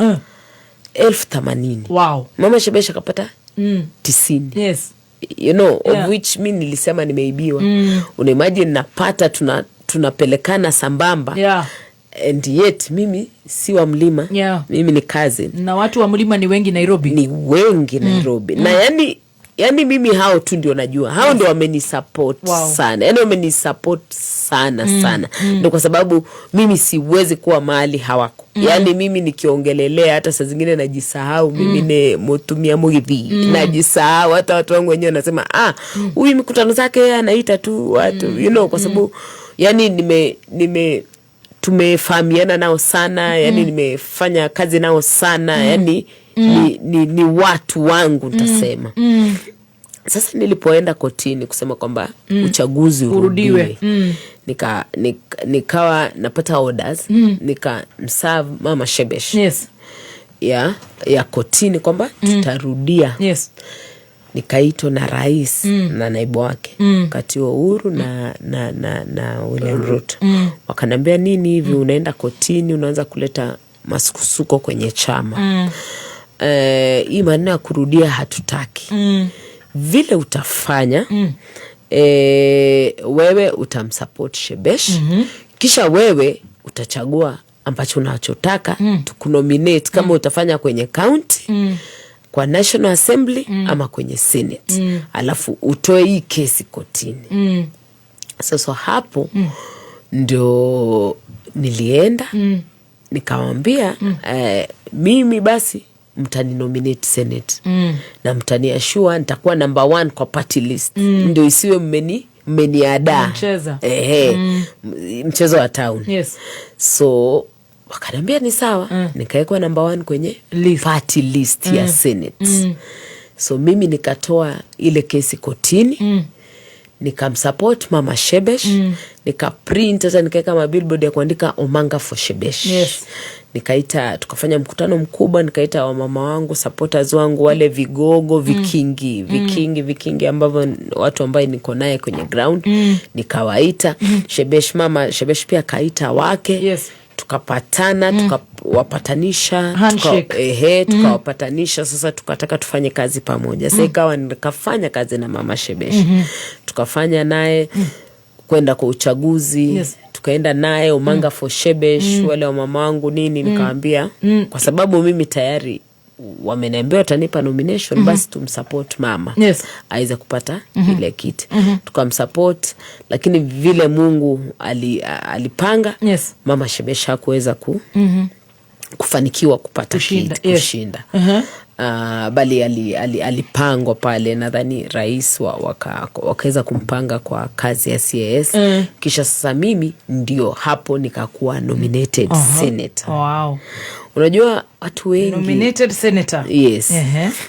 80,000. Mama Shebesh akapata 90. Of which mi nilisema nimeibiwa. Unaimagine napata tunapelekana sambamba and yet mimi si wa mlima, mimi ni cousin. Na watu wa mlima ni wengi Nairobi. Ni wengi Nairobi. Na yani mimi hao tu ndio najua, hao ndio wamenisupport sana, yani wamenisupport sana sana. Ndio kwa sababu mimi siwezi kuwa mahali hawako. Yani mimi nikiongelelea hata saa zingine najisahau, mimi ne mutumia mugithi, najisahau, hata watu wangu wenyewe wanasema, "Ah, huyu mikutano zake yeye anaita tu watu," kwa sababu yani nime tumefahamiana nao sana, yani nimefanya kazi nao sana, yani ni watu wangu nitasema. Sasa nilipoenda kotini kusema kwamba uchaguzi Urudiwe. urudiwe, nikawa napata orders, nika mserve Mama Shebesh ya kotini kwamba tutarudia. Nikaitwa na rais na naibu wake wakati wa Uhuru na William Ruto. Wakaniambia, "Nini hivi unaenda kotini, unaanza kuleta masukosuko kwenye chama? Hii maneno ya kurudia hatutaki. Vile utafanya, wewe utamsupport Shebesh, kisha wewe utachagua ambacho unachotaka tukunominate, kama utafanya kwenye county, kwa National Assembly ama kwenye Senate, alafu utoe hii kesi kotini." Sasa hapo ndio nilienda nikawambia, mimi basi mtaninominate Senate na mtaniassure nitakuwa number one kwa party list, ndio isiwe mmeniadaa. Mcheza. Ehe, mchezo wa town. So wakaniambia ni sawa. Nikawekwa number one kwenye List. Party list ya Senate. So mimi nikatoa ile kesi kotini, nikamsupport Mama Shebesh, nikaprint hata nikaweka mabillboard ya kuandika "Omanga for Shebesh". Nikaita, tukafanya mkutano mkubwa, nikaita wamama wangu, supporters wangu, wale vigogo, vikingi, vikingi, vikingi ambavyo watu ambaye niko naye kwenye ground, nikawaita. Shebesh, Mama Shebesh pia akaita wake. Tukapatana, Tukawapatanisha. Handshake. Ehe, tukawapatanisha. Sasa tukataka tufanye kazi pamoja. Sa ikawa nikafanya kazi na Mama Shebesh, tukafanya naye kwenda kwa uchaguzi. Tukaenda naye Omanga for Shebesh, wale wa mama wangu nini, nikawambia kwa sababu mimi tayari wameniambia watanipa nomination, basi tumsupport mama aweze kupata ile kiti. Tukamsupport, lakini vile Mungu alipanga, Mama Shebesh hakuweza kufanikiwa kupata Kushinda, kiti, kushinda. Bali alipangwa pale, nadhani rais wakaweza kumpanga kwa kazi ya CAS. Kisha sasa mimi ndio hapo nikakuwa nominated senator. Unajua watu wengi Nominated senator. Yes.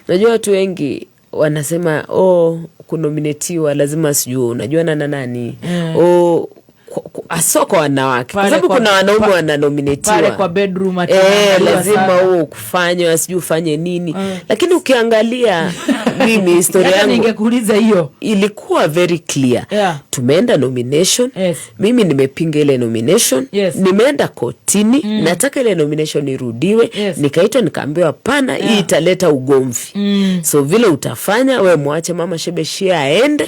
Unajua watu wengi wanasema, oh, kunominatiwa lazima sijui unajua na nani, oh, haswa kwa wanawake, kwa Pale sababu kuna wanaume wananominatiwa pale kwa bedroom ati Eh, wanaangaliwa lazima sana. huo kufanywa, sijui ufanye nini, lakini ukiangalia mimi historia Hata yangu ningekuuliza hiyo. Ilikuwa very clear. Tumeenda nomination, mimi nimepinga ile nomination, nimeenda kotini, nataka ile nomination irudiwe. Nikaitwa, nikaambiwa hapana, hii italeta ugomvi, so vile utafanya, we mwache Mama Shebeshia aende,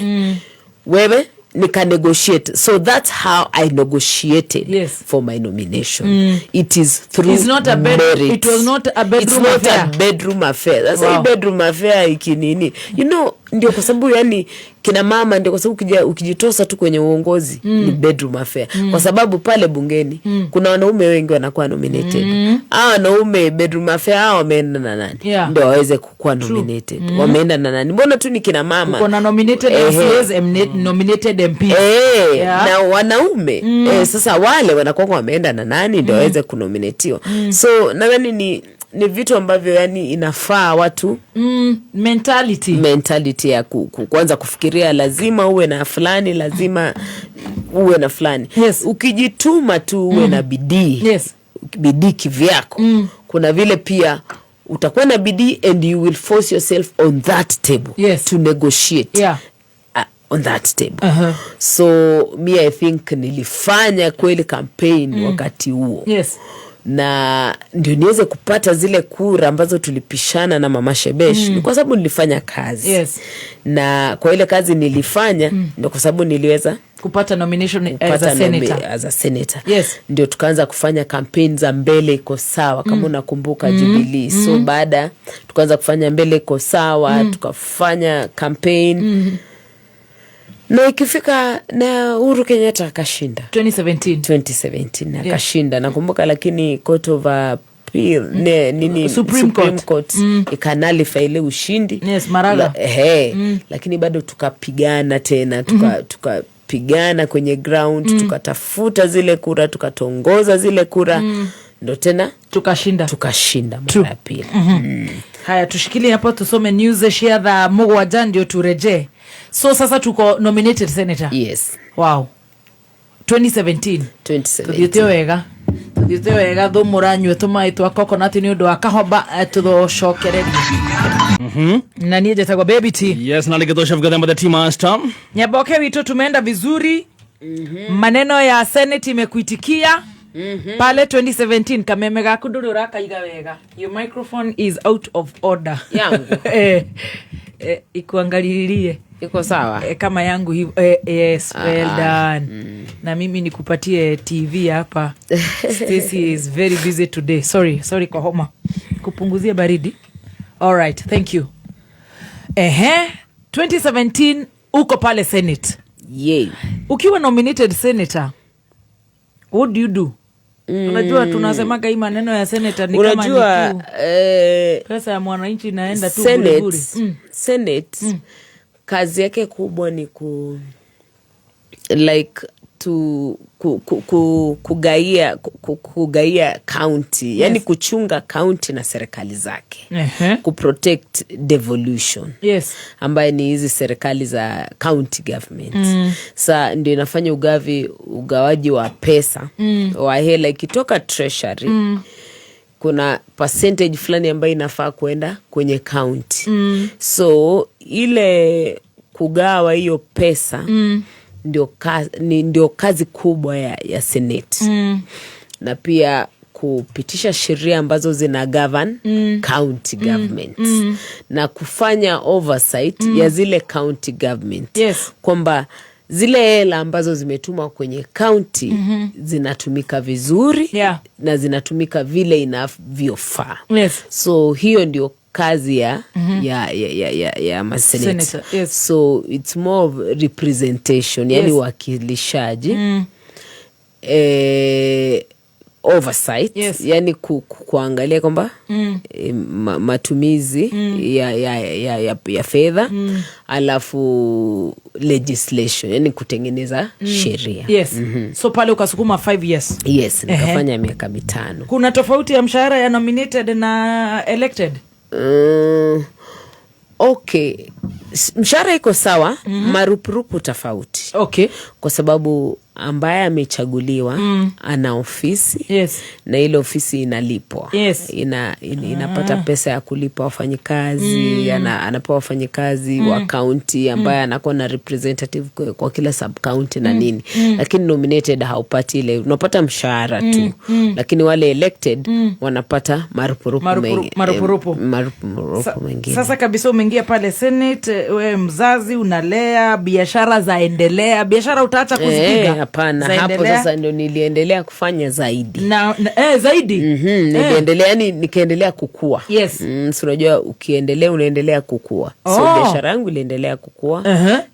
wewe. Nika negotiate. So that's how I negotiated for my nomination. It is through It's not a merit. It was not a bedroom It's not affair. a bedroom affair. Sasa hii bedroom affair ikinini, ndio kwa sababu yani kina mama, ndio kwa sababu ukijitosa tu kwenye uongozi ni bedroom affair, kwa sababu pale bungeni kuna wanaume wengi wanakuwa nominated. Hawa wanaume bedroom affair, hawa wameenda na nani ndio waweze kukuwa nominated? Wameenda na nani? Mbona tu ni kina mama? Uko na nominated MCAs, nominated MPs. Na wanaume, sasa wale wanakuwa wameenda na nani ndio waweze kunominatiwa? So nadhani ni vitu ambavyo yani inafaa watu Mentality. Mentality ya kuanza kufikiria lazima uwe na fulani, lazima uwe na fulani. Ukijituma tu, uwe na bidii, bidii kivyako, kuna vile pia utakuwa na bidii and you will force yourself on that table to negotiate on that table. So me, I think nilifanya kweli campaign wakati huo na ndio niweze kupata zile kura ambazo tulipishana na Mama Shebesh, ni kwa sababu nilifanya kazi. Na kwa ile kazi nilifanya, ndio kwa sababu niliweza kupata nomination as kupata a senator. As a senator. Ndio tukaanza kufanya campaign za Mbele Iko Sawa, kama unakumbuka, Jubilee. So baada tukaanza kufanya Mbele Iko Sawa, tukafanya campaign na ikifika na Uhuru Kenyatta akashinda. 2017. 2017 akashinda, nakumbuka, lakini Court of Appeal, nini, Supreme Court. Court ikanullify ile ushindi. Yes, Maraga. Lakini bado tukapigana tena, tukapigana kwenye ground, tukatafuta zile kura, tukatongoza zile kura, ndo tena tukashinda. Tukashinda mara ya pili. Haya, tushikilie hapo, tusome news cia thaa 7 ndio turejee. So sasa tuko nominated senator. Yes. Wow, 2017. 2017. Tuthiĩte wega, tuthiĩte wega. Thũmũranyue tũmaĩ twa coconut nĩ ũndũ wa kahoba, tũcokererie na niĩ njĩtagwo Baby T. Yes, na Ligitosha Gathemba, the tea master. Nyaboke witũ, tumeenda vizuri. Maneno ya Senate imekuitikia pale 2017. Kameme gaku ndũrĩ ũrakaiga wega. Your microphone is out of order. Yangu? Ikuangalililie. Iko sawa. Kama yangu hivo, yes, well done. Na mimi nikupatie TV hapa. Stacy is very busy today. Sorry, sorry kwa homa, kupunguzia baridi. Alright, thank you. Ehe, 2017 uko pale Senate. Yay. Ukiwa nominated senator, what do you do? Unajua tunasemaga hii maneno ya senator ni kama Unajua ni tu pesa ya mwananchi inaenda tu Senate, bure bure. Senate kazi yake kubwa ni ku like to ku, ku, ku, kugaia ku, kugaia county, yani kuchunga county na serikali zake, kuprotect devolution, ambaye ni hizi serikali za county government. Sa ndio inafanya ugawaji wa pesa, wa hela ikitoka treasury, kuna percentage fulani ambayo inafaa kuenda kwenye county. So ile kugawa hiyo pesa ndio kazi kubwa ya Senate, na pia Kupitisha sheria ambazo zina govern county governments na kufanya oversight ya zile county government, kwamba zile hela ambazo zimetumwa kwenye county zinatumika vizuri na zinatumika vile inavyofaa. So hiyo ndio kazi ya maseneta. Senator, yes. So it's more of representation, yani uwakilishaji, oversight, yani kuangalia kwamba matumizi ya fedha, alafu legislation, yani kutengeneza sheria. Yes. So pale ukasukuma 5 years. Yes, nikafanya miaka 5. Kuna tofauti ya mshahara ya nominated na elected? Okay, mshahara iko sawa, marupurupu tofauti, kwa sababu ambaye amechaguliwa ana ofisi na ile ofisi inalipwa, inapata pesa ya kulipa wafanyikazi, anapewa wafanyikazi wa kaunti ambaye anakuwa na representative kwa kila sub county na nini, lakini nominated haupati ile, unapata mshahara tu, lakini wale elected wanapata marupurupu Marupurupu. Marupurupu mengine. Sasa kabisa umeingia pale Senate, we mzazi unalea, biashara zaendelea, biashara utaacha kuzipiga? Hapana, hapo Zaendelea? sasa ndo niliendelea kufanya zaidi. Na zaidi. Niliendelea, yani nikaendelea kukua. Si unajua ukiendelea unaendelea kukua. So biashara yangu iliendelea kukua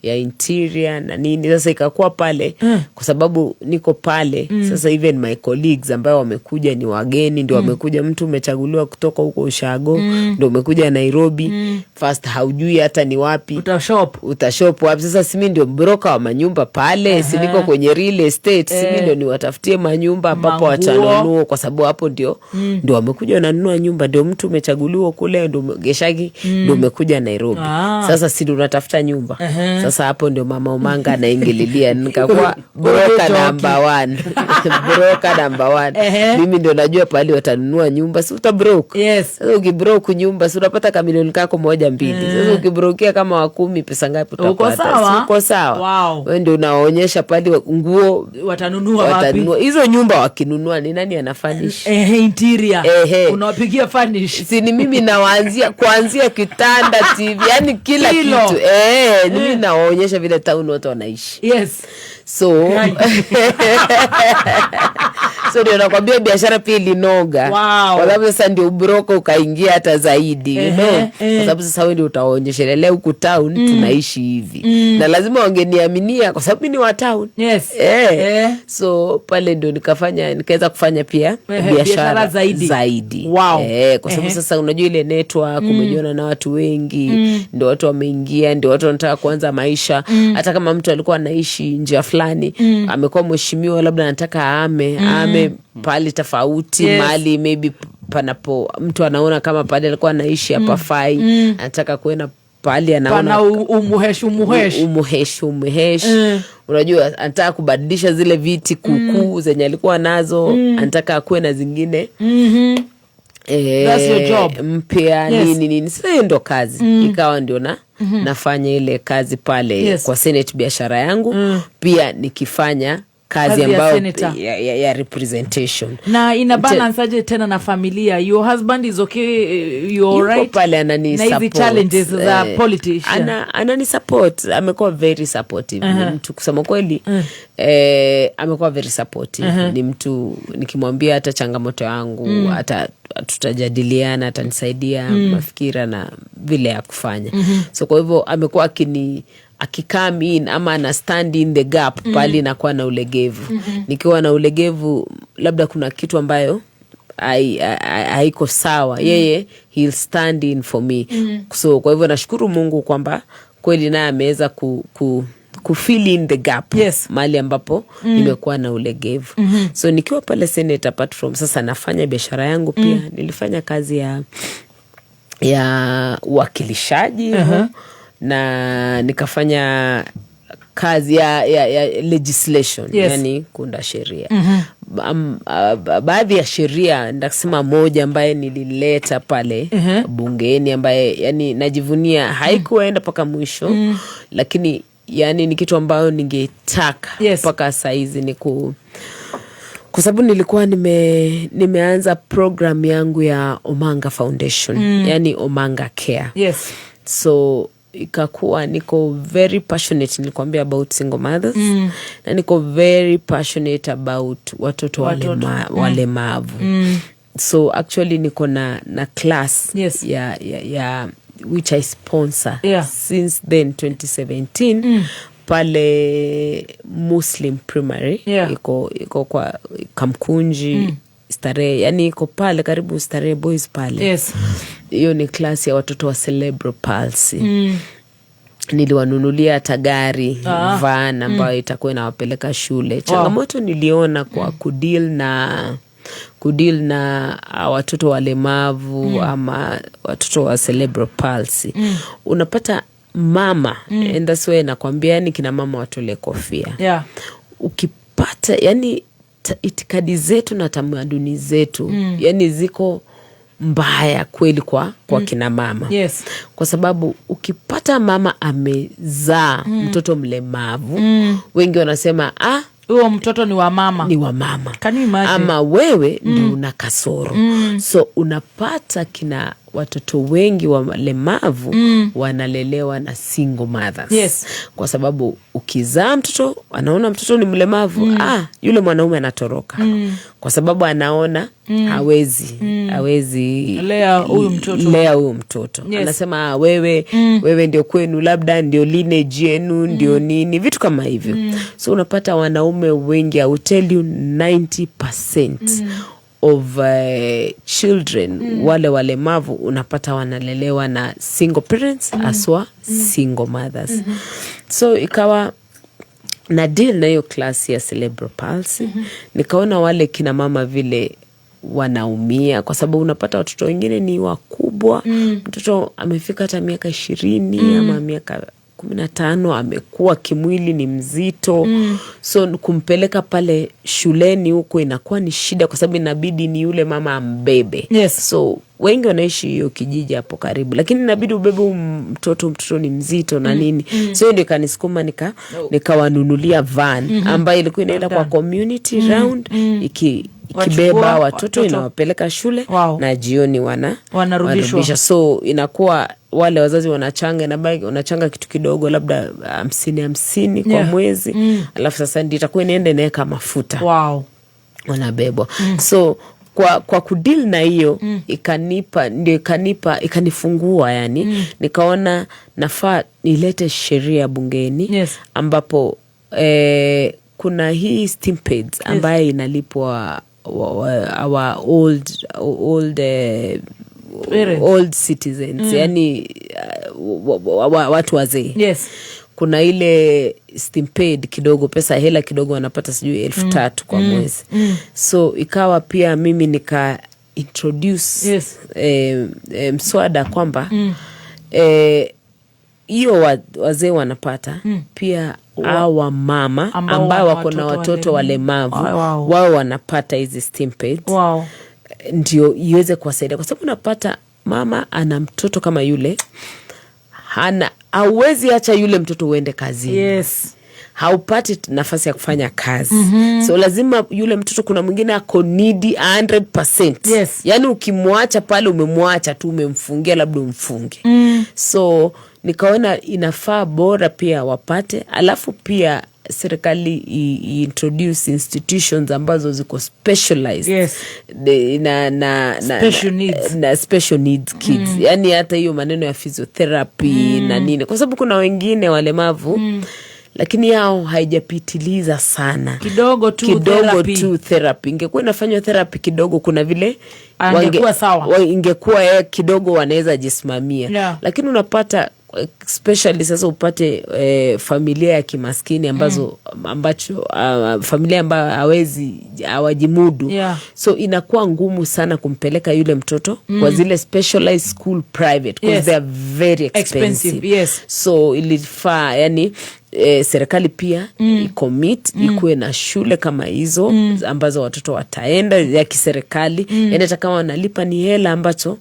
ya interior na nini. Sasa ikakuwa pale, kwa sababu niko pale sasa, even my colleagues ambayo wamekuja ni wageni, ndio wamekuja, mtu umechaguliwa kutoka huko ushago, ndio umekuja Nairobi, first haujui hata ni wapi Utashop. Utashop wapi? Sasa si mi ndio broker wa manyumba pale, si niko kwenye real estate, si mi ndio niwatafutie manyumba ambapo Manguo. watanunua, kwa sababu hapo ndio wamekuja wananunua nyumba, ndio mtu umechaguliwa kule, ndio Geshagi, ndio umekuja Nairobi. Sasa si ndio unatafuta nyumba? Sasa hapo ndio Mama Omanga anaingililia, nikakuwa broker Joki. number one, broker number one. Mimi ndio najua pahali watanunua nyumba, si utabroke? Sasa ukibroke nyumba, si unapata kamilioni kako moja mbili? Sasa ukibrokia kama wa 10, pesa ngapi Uko utapata? sawa? Si uko sawa? Wewe ndio unaonyesha pale nguo Watanunua wapi? watanunua hizo nyumba. Wakinunua, ni nani anafurnish? Interior. Ehe. Unawapigia furnish. Si ni mimi nawaanzia, kuanzia kitanda, TV, yani kila Kilo. kitu. Ni mimi nawaonyesha vile town watu wanaishi. So ndio nakwambia biashara pia ilinoga, kwa sababu sasa ndio ubroker ukaingia hata zaidi, you know? Kwa sababu sasa wewe ndio utawaonyeshelelea huku town tunaishi hivi, na lazima wangeniaminia kwa sababu mi ni wa town. So pale ndio nikaweza kufanya pia biashara Biashara zaidi. Zaidi. Kwa sababu sasa unajua ile network, umejiona na watu wengi, ndio watu wameingia, ndio watu wanataka kuanza maisha. Hata kama mtu alikuwa anaishi njia fulani, amekuwa mheshimiwa, labda anataka aame pahali tofauti, mahali maybe panapo mtu anaona kama pale alikuwa anaishi hapafai, anataka kuenda pahali anaona Pana umuhesh umuhesh. Umuhesh umuhesh. Unajua anataka kubadilisha zile viti kuukuu zenye alikuwa nazo, anataka akuwe na zingine That's your job. Mpya, nini nini. Sasa hiyo ndo kazi ikawa ndio nafanya ile kazi pale kwa Senate, biashara yangu pia nikifanya kazi, Kazi ya ambayo senator. ya representation. Na ina balance aje tena na familia? Your husband is okay, you're Yuko right pale anani na hizi support. challenges za politician? Anani support, amekuwa very supportive. Ni mtu kusema kweli, amekuwa very supportive. Ni mtu nikimwambia hata changamoto yangu, hata tutajadiliana, atanisaidia mafikira na vile ya kufanya. So kwa hivyo amekuwa akicome in ama ana stand in the gap pale inakuwa na ulegevu. Nikiwa na ulegevu, labda kuna kitu ambayo haiko sawa, yeye he'll stand in for me. So kwa hivyo nashukuru Mungu kwamba kweli naye ameweza ku fill in the gap mahali ambapo nimekuwa na ulegevu. So nikiwa pale Senate, apart from sasa nafanya biashara yangu, pia nilifanya kazi ya uwakilishaji hivyo, na nikafanya kazi ya legislation, yani kuunda sheria. Baadhi ya sheria, ndasema moja ambaye nilileta pale bungeni, ambaye yani najivunia, haikuenda mpaka mwisho, lakini yani ni kitu ambayo ningetaka mpaka saizi ni Kwa sababu nilikuwa nimeanza program yangu ya Omanga Foundation, yani Omanga Care. So ikakuwa niko very passionate, nilikwambia about single mothers, na niko very passionate about watoto Watoto. walemavu. So actually niko na class ya which I sponsor since then 2017 pale Muslim Primary. Iko kwa Kamkunji, Starehe, yani iko pale karibu Starehe Boys pale. Hiyo ni class ya watoto wa cerebral palsy. Niliwanunulia hata gari, van ambayo itakuwa inawapeleka shule. Changamoto niliona kwa kudeal na watoto walemavu ama watoto wa cerebral palsy, unapata mama, and that's why nakwambia, yani kina mama watole kofia. Ukipata yani itikadi zetu na tamaduni zetu, yani ziko mbaya kweli kwa kina mama, kwa sababu ukipata mama amezaa mtoto mlemavu, wengi wanasema, "Ah, huo mtoto ni wa mama." Ni wa mama. Can you imagine? Ama wewe ndio una kasoro. So unapata kina watoto wengi walemavu wanalelewa na single mothers, kwa sababu ukizaa mtoto, anaona mtoto ni mlemavu, ah, yule mwanaume anatoroka kwa sababu anaona hawezi lea huyu mtoto. Lea huyu mtoto. Anasema, "Ah, wewe ndio kwenu, labda ndio lineage yenu, ndio nini," vitu kama hivyo. So unapata wanaume wengi, I will tell you 90% of children wale walemavu unapata wanalelewa na single parents, haswa single mothers. So ikawa na deal na hiyo class ya cerebral palsy. Nikaona wale kina mama vile wanaumia, kwa sababu unapata watoto wengine ni wakubwa, mtoto amefika hata miaka 20 ama miaka 15, amekuwa kimwili, ni mzito, so kumpeleka pale shuleni huko inakuwa ni shida, kwa sababu inabidi ni yule mama ambebe. So wengi wanaishi hiyo kijiji hapo karibu, lakini inabidi ubebe huyu mtoto, mtoto ni mzito na nini. So hiyo ndio ikanisukuma nikawanunulia van ambayo ilikuwa inaenda kwa community round ikibeba Wachukua watoto, watoto. Inawapeleka shule na jioni Wanarudishwa. Wanarudisha. So inakuwa wale wazazi wanachanga, inabaki wanachanga kitu kidogo, labda 50 50 kwa mwezi, alafu sasa ndio itakuwa inaenda inaweka mafuta, wanabebwa. So kwa kudeal na hiyo, ikanipa ndio ikanipa ikanifungua, yani nikaona nafaa nilete sheria bungeni, ambapo kuna hii stipends ambayo inalipwa our old Parents. old citizens, yani watu wazee. Kuna ile stipend kidogo, pesa, hela kidogo wanapata, sijui 3,000 kwa mwezi. So ikawa pia mimi nika introduce mswada kwamba hiyo wazee wanapata, pia awa mama ambao ambao wana wako na watoto watoto walemavu wao wanapata hizi stipends, ndio iweze kuwasaidia, kwa sababu unapata mama ana mtoto kama yule, hana, hauwezi acha yule mtoto uende kazini. Haupati nafasi ya kufanya kazi. So lazima yule mtoto, kuna mwingine ako needy 100%. Yaani ukimwacha pale, umemwacha tu, umemfungia, labda umfunge. So nikaona inafaa bora pia wapate, alafu pia serikali introduce institutions ambazo ziko specialized na Special needs. Na special needs kids, yaani hata hiyo maneno ya physiotherapy na nini, kwa sababu kuna wengine walemavu lakini yao haijapitiliza sana. Kidogo tu Kidogo therapy. tu therapy. Ingekuwa inafanywa therapy kidogo, kuna vile Angekuwa sawa. Ingekuwa kidogo wanaweza jisimamia. Lakini unapata especially sasa upate familia ya kimaskini ambazo ambacho familia ambayo hawezi hawajimudu, so inakuwa ngumu sana kumpeleka yule mtoto kwa zile specialized school private, because they are very expensive. Expensive, yes. So ilifaa yani serikali pia icommit, ikuwe na shule kama hizo ambazo watoto wataenda ya kiserikali, yani hata kama wanalipa ni hela ambacho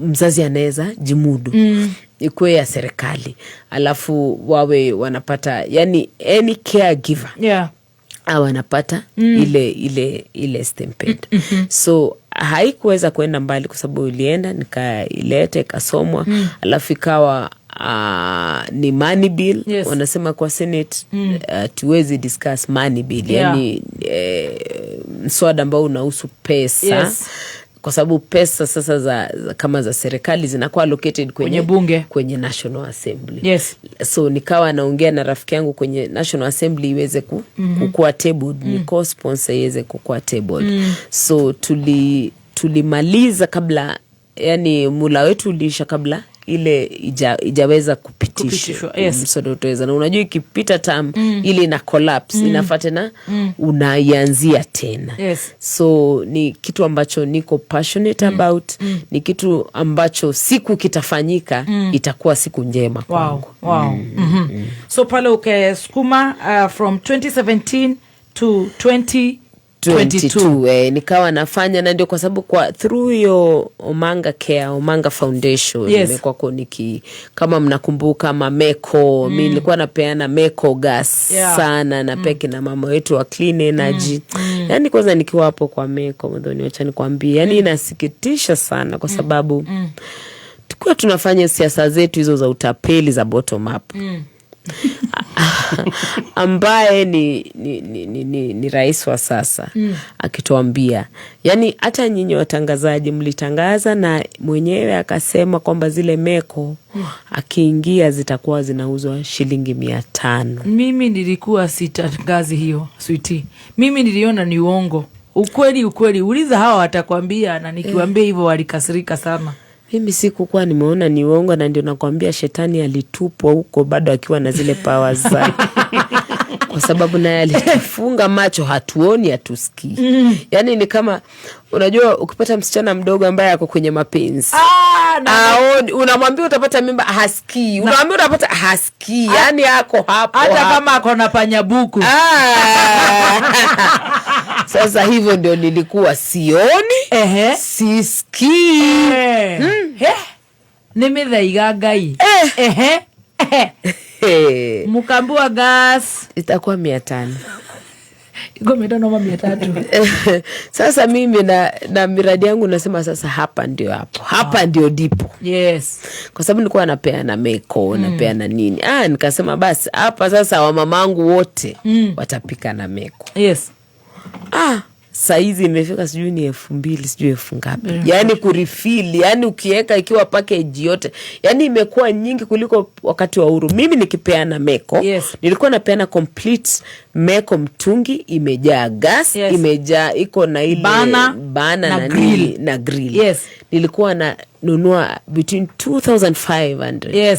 mzazi anaweza jimudu, ikuwe ya serikali, alafu wawe wanapata yani any caregiver. Au anapata ile stampede. So haikuweza kuenda mbali kwa sababu ilienda, nikaileta, ikasomwa, alafu ikawa ni money bill. Wanasema kwa Senate tuwezi discuss money bill, yani mswada ambao unahusu pesa, kwa sababu pesa sasa za kama za serikali zinakuwa allocated kwenye, Kwenye bunge. Kwenye National Assembly. So nikawa naongea na rafiki yangu kwenye National Assembly iweze kukua tabled, ni co-sponsor, iweze kukua tabled. So tulimaliza kabla, yani mula wetu uliisha kabla ile ijaweza kupitishwa. Kupitishwa, yes. Mswada utaweza, na unajua ikipita term ile ina collapse, inafaa tena unaianzia tena. So ni kitu ambacho niko passionate about, ni kitu ambacho siku kitafanyika itakuwa siku njema kwangu. Wow. So pale ukasukuma from 2017 to 2022. 22, nikawa nafanya, na ndio kwa sababu kwa through hiyo Omanga Care, Omanga Foundation, nimekuwako niki, kama mnakumbuka mameko, mi nilikuwa napeana meko gas sana na peke na mama wetu wa clean energy. Yani kwanza nikiwa hapo kwa meko, Muthoni, wacha nikwambie, yani inasikitisha sana kwa sababu tukiwa tunafanya siasa zetu hizo za utapeli za bottom up, ambaye ni rais wa sasa akituambia, yani hata nyinyi watangazaji mlitangaza na mwenyewe akasema kwamba zile meko akiingia zitakuwa zinauzwa shilingi 500. Mimi nilikuwa sitangazi hiyo, sweetie. Mimi niliona ni uongo. Ukweli ukweli, uliza hawa watakwambia, na nikiwambia hivyo walikasirika sana. Mimi sikukuwa nimeona ni uongo, na ndio nakwambia shetani alitupwa huko bado akiwa na zile powers zake, kwa sababu naye alitufunga macho, hatuoni, hatusikii. Yani ni kama unajua ukipata msichana mdogo ambaye ako kwenye mapenzi, Ah, aoni, unamwambia utapata mimba, hasikii, unamwambia utapata, hasikii, yani ako hapo hata hapo. Kama ako na panyabuku. Ah. Sasa hivyo ndio nilikuwa sioni, sisikii. Nĩ mĩthaiga Ngai. Ehe. Ehe. Eh, Mukambua gas itakuwa 500. Iko 500 ama 300? Sasa mimi na miradi yangu nasema sasa hapa ndio hapo, hapa ndio dipo, kwa sababu nilikuwa napeana meko, napeana nini, nikasema basi hapa sasa wamamangu wote watapika na meko. Saizi imefika sijui ni 2000, sijui elfu ngapi, yaani kurefill, yaani ukiweka ikiwa package yote, yaani imekuwa nyingi kuliko wakati wa Uhuru. Mimi nikipeana meko, nilikuwa napeana complete meko, mtungi imejaa gas, imejaa, iko na ile Bana bana na na grill. nini na grill. Nilikuwa na nunua between 2500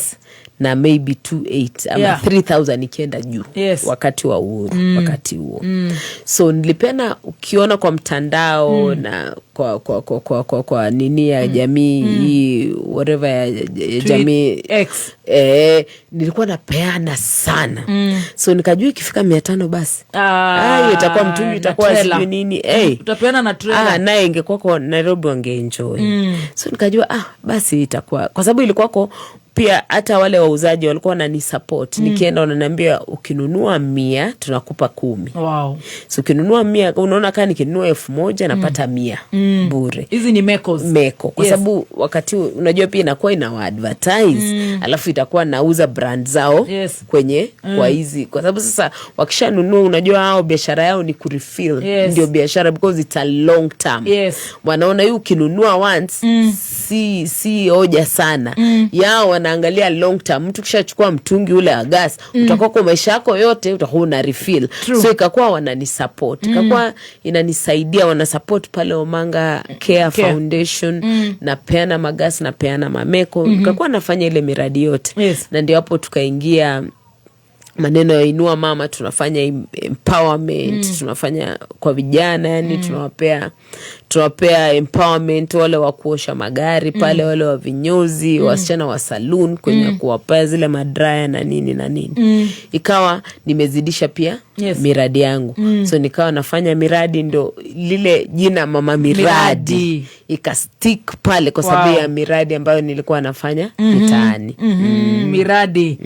na maybe 28 ama 3000 ikienda juu, wakati wa Uhuru, wakati huo. So nilipeana, ukiona kwa mtandao na kwa nini ya jamii hii, whatever ya jamii, X. Nilikuwa napeana sana. So nikajua ikifika 500 basi, hiyo itakuwa mtungi, na itakuwa trailer. sijui nini, hey. Utapeana na trailer. Naye ingekuwa kwa Nairobi wangeenjoy. So nikajua basi itakuwa, kwa sababu ilikuwako pia hata wale wauzaji walikuwa wananisupport. Nikienda wananiambia ukinunua 100 tunakupa 10. So ukinunua 100, unaona kaa nikinunua 1000 napata 100 bure. Hizi ni mekos. Meko, kwa sababu wakati unajua pia inakuwa inawa advertise, alafu itakuwa nauza brand zao kwenye kwa hizi, kwa sababu sasa wakishanunua, unajua hao biashara yao ni kurefill. Ndio biashara, because it's a long term. Wanaona hii ukinunua once si hoja sana yao, wanaangalia long term. Mtu kishachukua mtungi ule wa gas, utakuwa kwa maisha yako yote utakuwa una refill. So ikakuwa wananisupport, ikakuwa inanisaidia, wanasupport pale Omanga Care Care. Foundation, napeana magas, napeana mameko, ikakuwa nafanya ile miradi yote. Na ndio hapo tukaingia maneno ya Inua Mama, tunafanya empowerment, tunafanya kwa vijana, yani tunawapea empowerment, wale wa kuosha magari pale, wale wa vinyozi, wasichana wa saloon, kwenye kuwapea zile madryer na nini na nini. Ikawa nimezidisha pia miradi yangu. So nikawa nafanya miradi, ndo lile jina Mama Miradi, Miradi. Ikastick pale kwa sababu ya miradi ambayo nilikuwa nafanya mitaani. Miradi.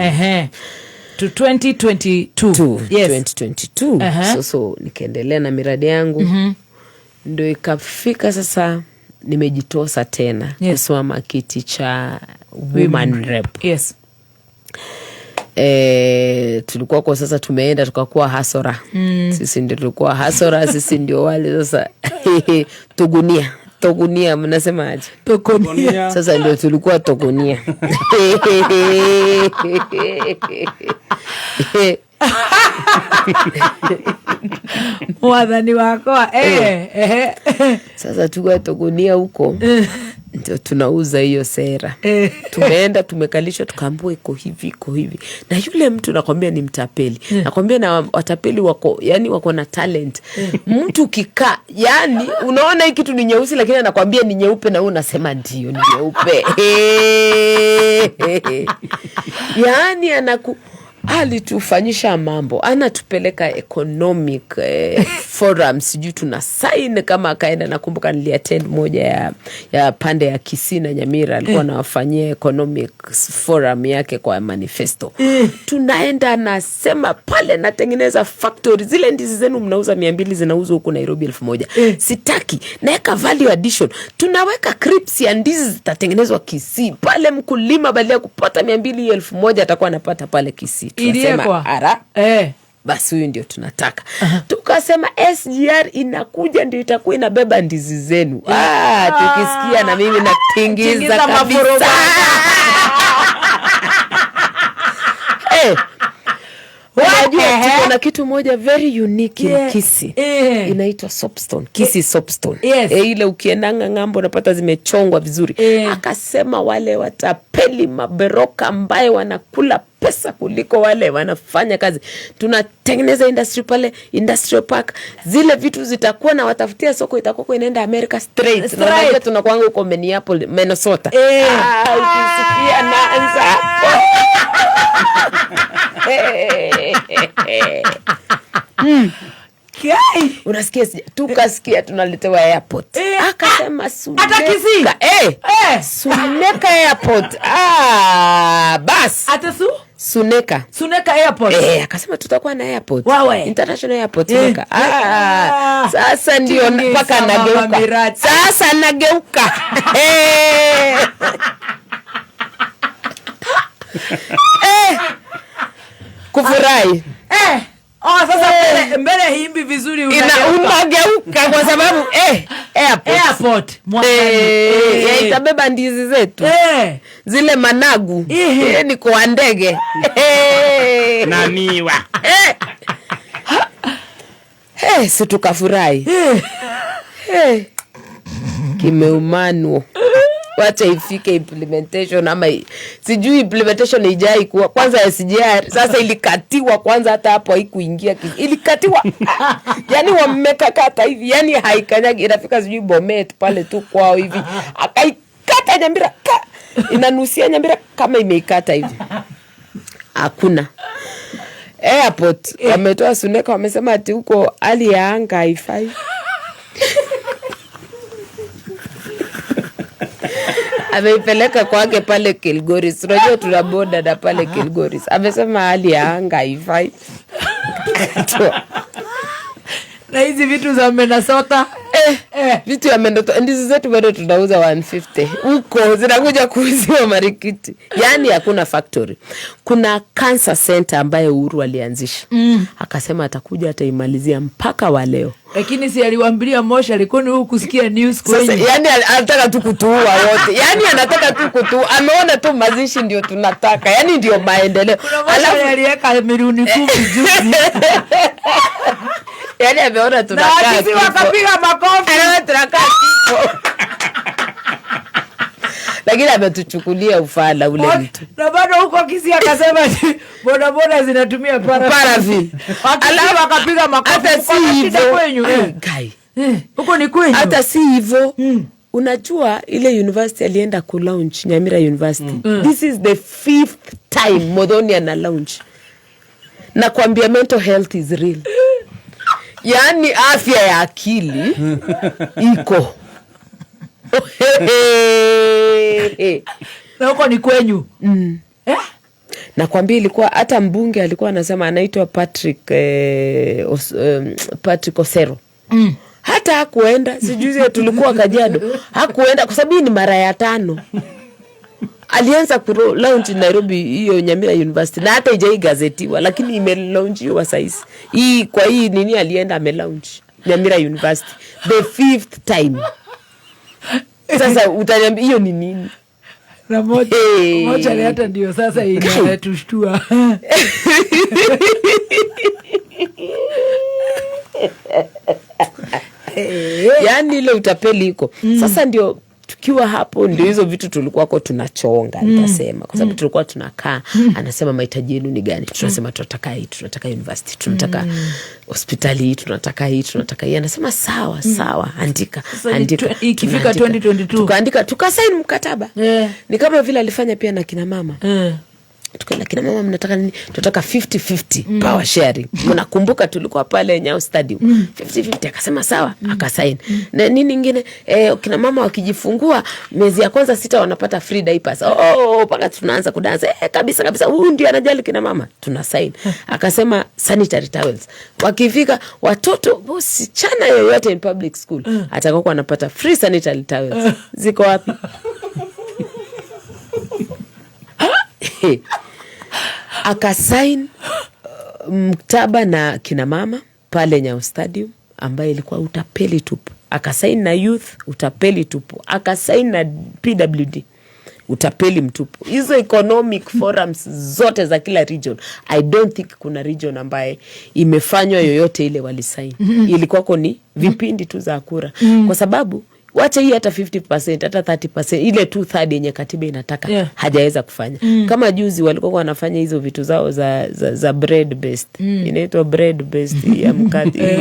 Ehe. To 2022. Two, Yes. 2022. So nikaendelea na miradi yangu, ndo ikafika sasa nimejitosa tena kusimama kiti cha woman rep. Tulikuwa kwa sasa tumeenda tukakuwa hustler. Sisi ndio tulikuwa hustler, sisi ndio wale sasa tugunia togunia, mnasema aje? Tokonia. Sasa ndio tulikuwa togunia. Mwathani wakwa, eh. Sasa tuka togunia huko ndio tunauza hiyo sera. Tumeenda, tumekalishwa, tukaambiwa iko hivi, iko hivi, na yule mtu nakwambia ni mtapeli. Nakwambia na watapeli wako, yani wako na talent. Mtu ukikaa, yani unaona hii kitu ni nyeusi, lakini anakwambia ni nyeupe, na wewe unasema ndio ni nyeupe. Yani anaku alitufanyisha mambo, anatupeleka economic forum, sijui tuna sign kama akaenda. Nakumbuka niliattend moja ya pande ya Kisii na Nyamira, alikuwa anawafanyia economic forum yake kwa manifesto. Tunaenda, anasema pale, natengeneza factory, zile ndizi zenu mnauza 200 zinauzwa huku Nairobi 1000. Sitaki, naweka value addition, tunaweka crisps ya ndizi zitatengenezwa Kisii pale, mkulima badala ya kupata 200, hiyo 1000 atakuwa anapata pale Kisii. Tunasema Iliekwa. Ara, basi huyu ndio tunataka. Tukasema SGR inakuja, ndio itakuwa inabeba ndizi zenu. Ah, tukisikia na mimi natingiza Tingiza kabisa. mafurumu. Unajua Ehe. tuko na kitu moja very unique in Kisii. Inaitwa soapstone. Kisii soapstone. Ile ukiendanga ng'ambo unapata zimechongwa vizuri. Akasema wale watapeli maberoka ambaye wanakula pesa kuliko wale wanafanya kazi, tunatengeneza industry pale, industrial park, zile vitu zitakuwa na watafutia soko, itakuwa inaenda America straight. Na unajua tunakuanga huko Minneapolis, Minnesota. Ah, ukisikia naanza hapo. Kai. Unasikia tukasikia tunaletewa airport. Akasema Suneka. Hata Kisii? Suneka airport. Ah, bas. Ata su? Suneka. Suneka airport. Akasema tutakuwa na airport. Wawe. International airport Suneka. Ah, Ah. sasa ndio Tingiza mpaka mama nageuka. Mirati. Sasa nageuka. Kufurahi. Oh, sasa mbele himbi vizuri unageuka. Unageuka kwa sababu airport. Airport. Mwakani. Itabeba ndizi zetu. Zile managu. Ni kwa ndege. Na miwa. Si tukafurahi. Kimeumanwo. Wacha ifike implementation ama sijui implementation ijai kuwa kwanza SGR sasa ilikatiwa kwanza, hata hapo haikuingia ilikatiwa. Yani wamekakata hivi, yani haikanyagi, inafika sijui Bomet pale tu kwao hivi, akaikata Nyamira ka, inanusia Nyamira kama imeikata hivi, hakuna airport. Wametoa Suneka, wamesema ati huko hali ya anga haifai. Ameipeleka kwake pale Kilgoris. Unajua tuna boda na pale Kilgoris. Amesema hali ya anga haifai. Na hizi vitu za Minnesota. Vitu ya Minnesota, ndizi zetu bado tunauza 150. Huko zinakuja kuuziwa marikiti. Yaani hakuna factory. Kuna cancer center ambaye Uhuru alianzisha. Akasema atakuja ataimalizia mpaka wa leo. Lakini si aliwaambilia Moshi alikuwa ni huku kusikia news Sasa, kwenyu. yani anataka tu kutuua wote. Yani anataka tu kutuua. Ameona tu mazishi ndio tunataka. Yani ndio maendeleo. Kuna Moshi Alafu aliweka milioni 10 juzi. Yani ameona Na tunakaa wakisi kifo. wakapiga makofi. Anaona tunakaa kifo. Lakini ametuchukulia ufala ule mtu. Na bado huko Kisii akasema boda boda zinatumia paraffin. Paraffin. Wakisi Alafu wakapiga makofi. Hata Kuko na si shida hivyo. kwenyu. Kai. Huko ni kwenyu. Hata si hivyo. Unajua ile university alienda ku launch Nyamira University. This is the 5th time Muthoni ana launch. Na kuambia mental health is real. Yaani afya ya akili iko. Na huko ni kwenyu. Nakwambia ilikuwa hata mbunge alikuwa anasema, anaitwa Patrick, Patrick Osero, hata hakuenda. Sijuzi tulikuwa Kajiado, hakuenda kwa sababu hii ni mara ya tano alianza ku launch Nairobi hiyo Nyamira University, na hata ijai gazetiwa, lakini imelaunchiwa saizi hii. Kwa hii nini alienda amelaunch Nyamira University the fifth time. Sasa utaniambia hiyo ni nini? Na moja Hey. moja hata ndio sasa inatushtua. Yaani ile utapeli iko. Sasa ndio tukiwa hapo, ndio hizo vitu tulikuwako tunachonga, nitasema, kwa sababu tulikuwa tunakaa, anasema, "Mahitaji yenu ni gani?" Tunasema, "Tunataka hii, tunataka university, tunataka hospitali hii, tunataka hii, tunataka hii." Anasema, "Sawa, sawa, andika." Sasa ni Andika. ikifika Tunaandika. 2022. Tukaandika, tukasaini mkataba. Ni kama vile alifanya pia na kina mama. Tukaenda, "Kina mama, mnataka nini?" "Tunataka 50-50 power sharing." Mnakumbuka tulikuwa pale Nyayo Stadium. 50-50, akasema sawa, akasaini. Na nini ingine? Kina mama wakijifungua miezi ya kwanza 6 wanapata free diapers. Oh, mpaka tunaanza kudansa, kabisa kabisa, huyu ndio anajali kina mama, tuna sign. Akasema sanitary towels, wakifika watoto, msichana yoyote in public school atakuwa anapata free sanitary towels. Ziko wapi? Akasain mkataba na kina mama pale Nyayo Stadium, ambayo ilikuwa utapeli tupu. Akasain na youth, utapeli tupu. Akasain na PWD, utapeli mtupu. Hizo economic forums zote za kila region, I don't think kuna region ambaye imefanywa yoyote ile walisain. Ilikuwako ni vipindi tu za kura, kwa sababu wacha hii hata 50%, hata 30%, ile two third yenye katiba inataka, hajaweza kufanya. Kama juzi walikuwa wanafanya hizo vitu zao za bread based, inaitwa bread based ya mkate.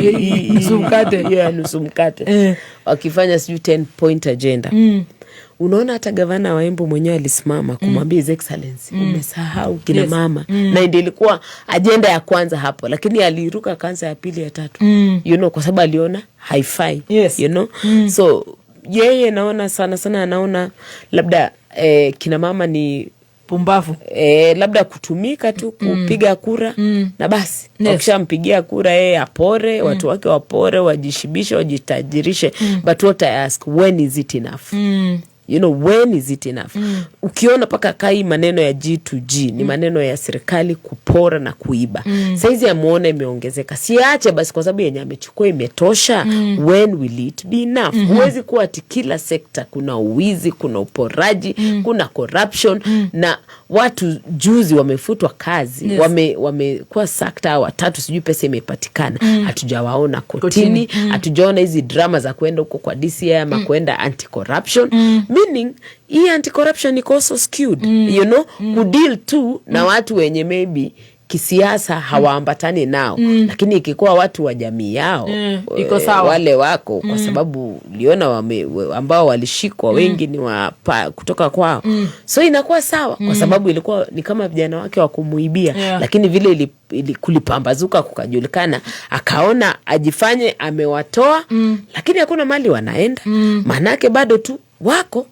Nusu mkate. Yeah, nusu mkate. Wakifanya sijui 10 point agenda, unaona hata gavana wa Embu mwenyewe alisimama kumwambia His Excellency, "Umesahau kina mama," na ndio ilikuwa ajenda ya kwanza hapo, lakini aliruka kansa ya pili, ya tatu, kwa sababu aliona haifai. So yeye naona sana sana anaona labda kina mama ni pumbafu. Labda kutumika tu kupiga kura na basi. Wakishampigia kura, yeye apore, watu wake wapore, wajishibishe, wajitajirishe. But what I ask, when is it enough? When is it enough? Ukiona mpaka kai maneno ya G2G ni maneno ya serikali kupora na kuiba. Saizi ameona imeongezeka, siache basi, kwa sababu yenye amechukua imetosha. When will it be enough? Huwezi kuwa ati kila sekta kuna uwizi, kuna uporaji, kuna corruption, na watu juzi wamefutwa kazi, wamekuwa sacked watatu, sijui pesa imepatikana, hatujawaona kotini, hatujaona hizi drama za kuenda huko kwa DCI ama kuenda anti corruption, meaning hii anti corruption iko also skewed, kudeal tu na watu wenye maybe kisiasa hawaambatani nao, lakini ikikuwa watu wa jamii yao, Iko sawa. Wale wako kwa sababu uliona ambao walishikwa wengi ni kutoka kwao, so inakuwa sawa kwa sababu ilikuwa ni kama vijana wake wa kumuibia. Lakini vile kulipambazuka kukajulikana, akaona ajifanye amewatoa, lakini hakuna mali wanaenda, maanake bado tu wako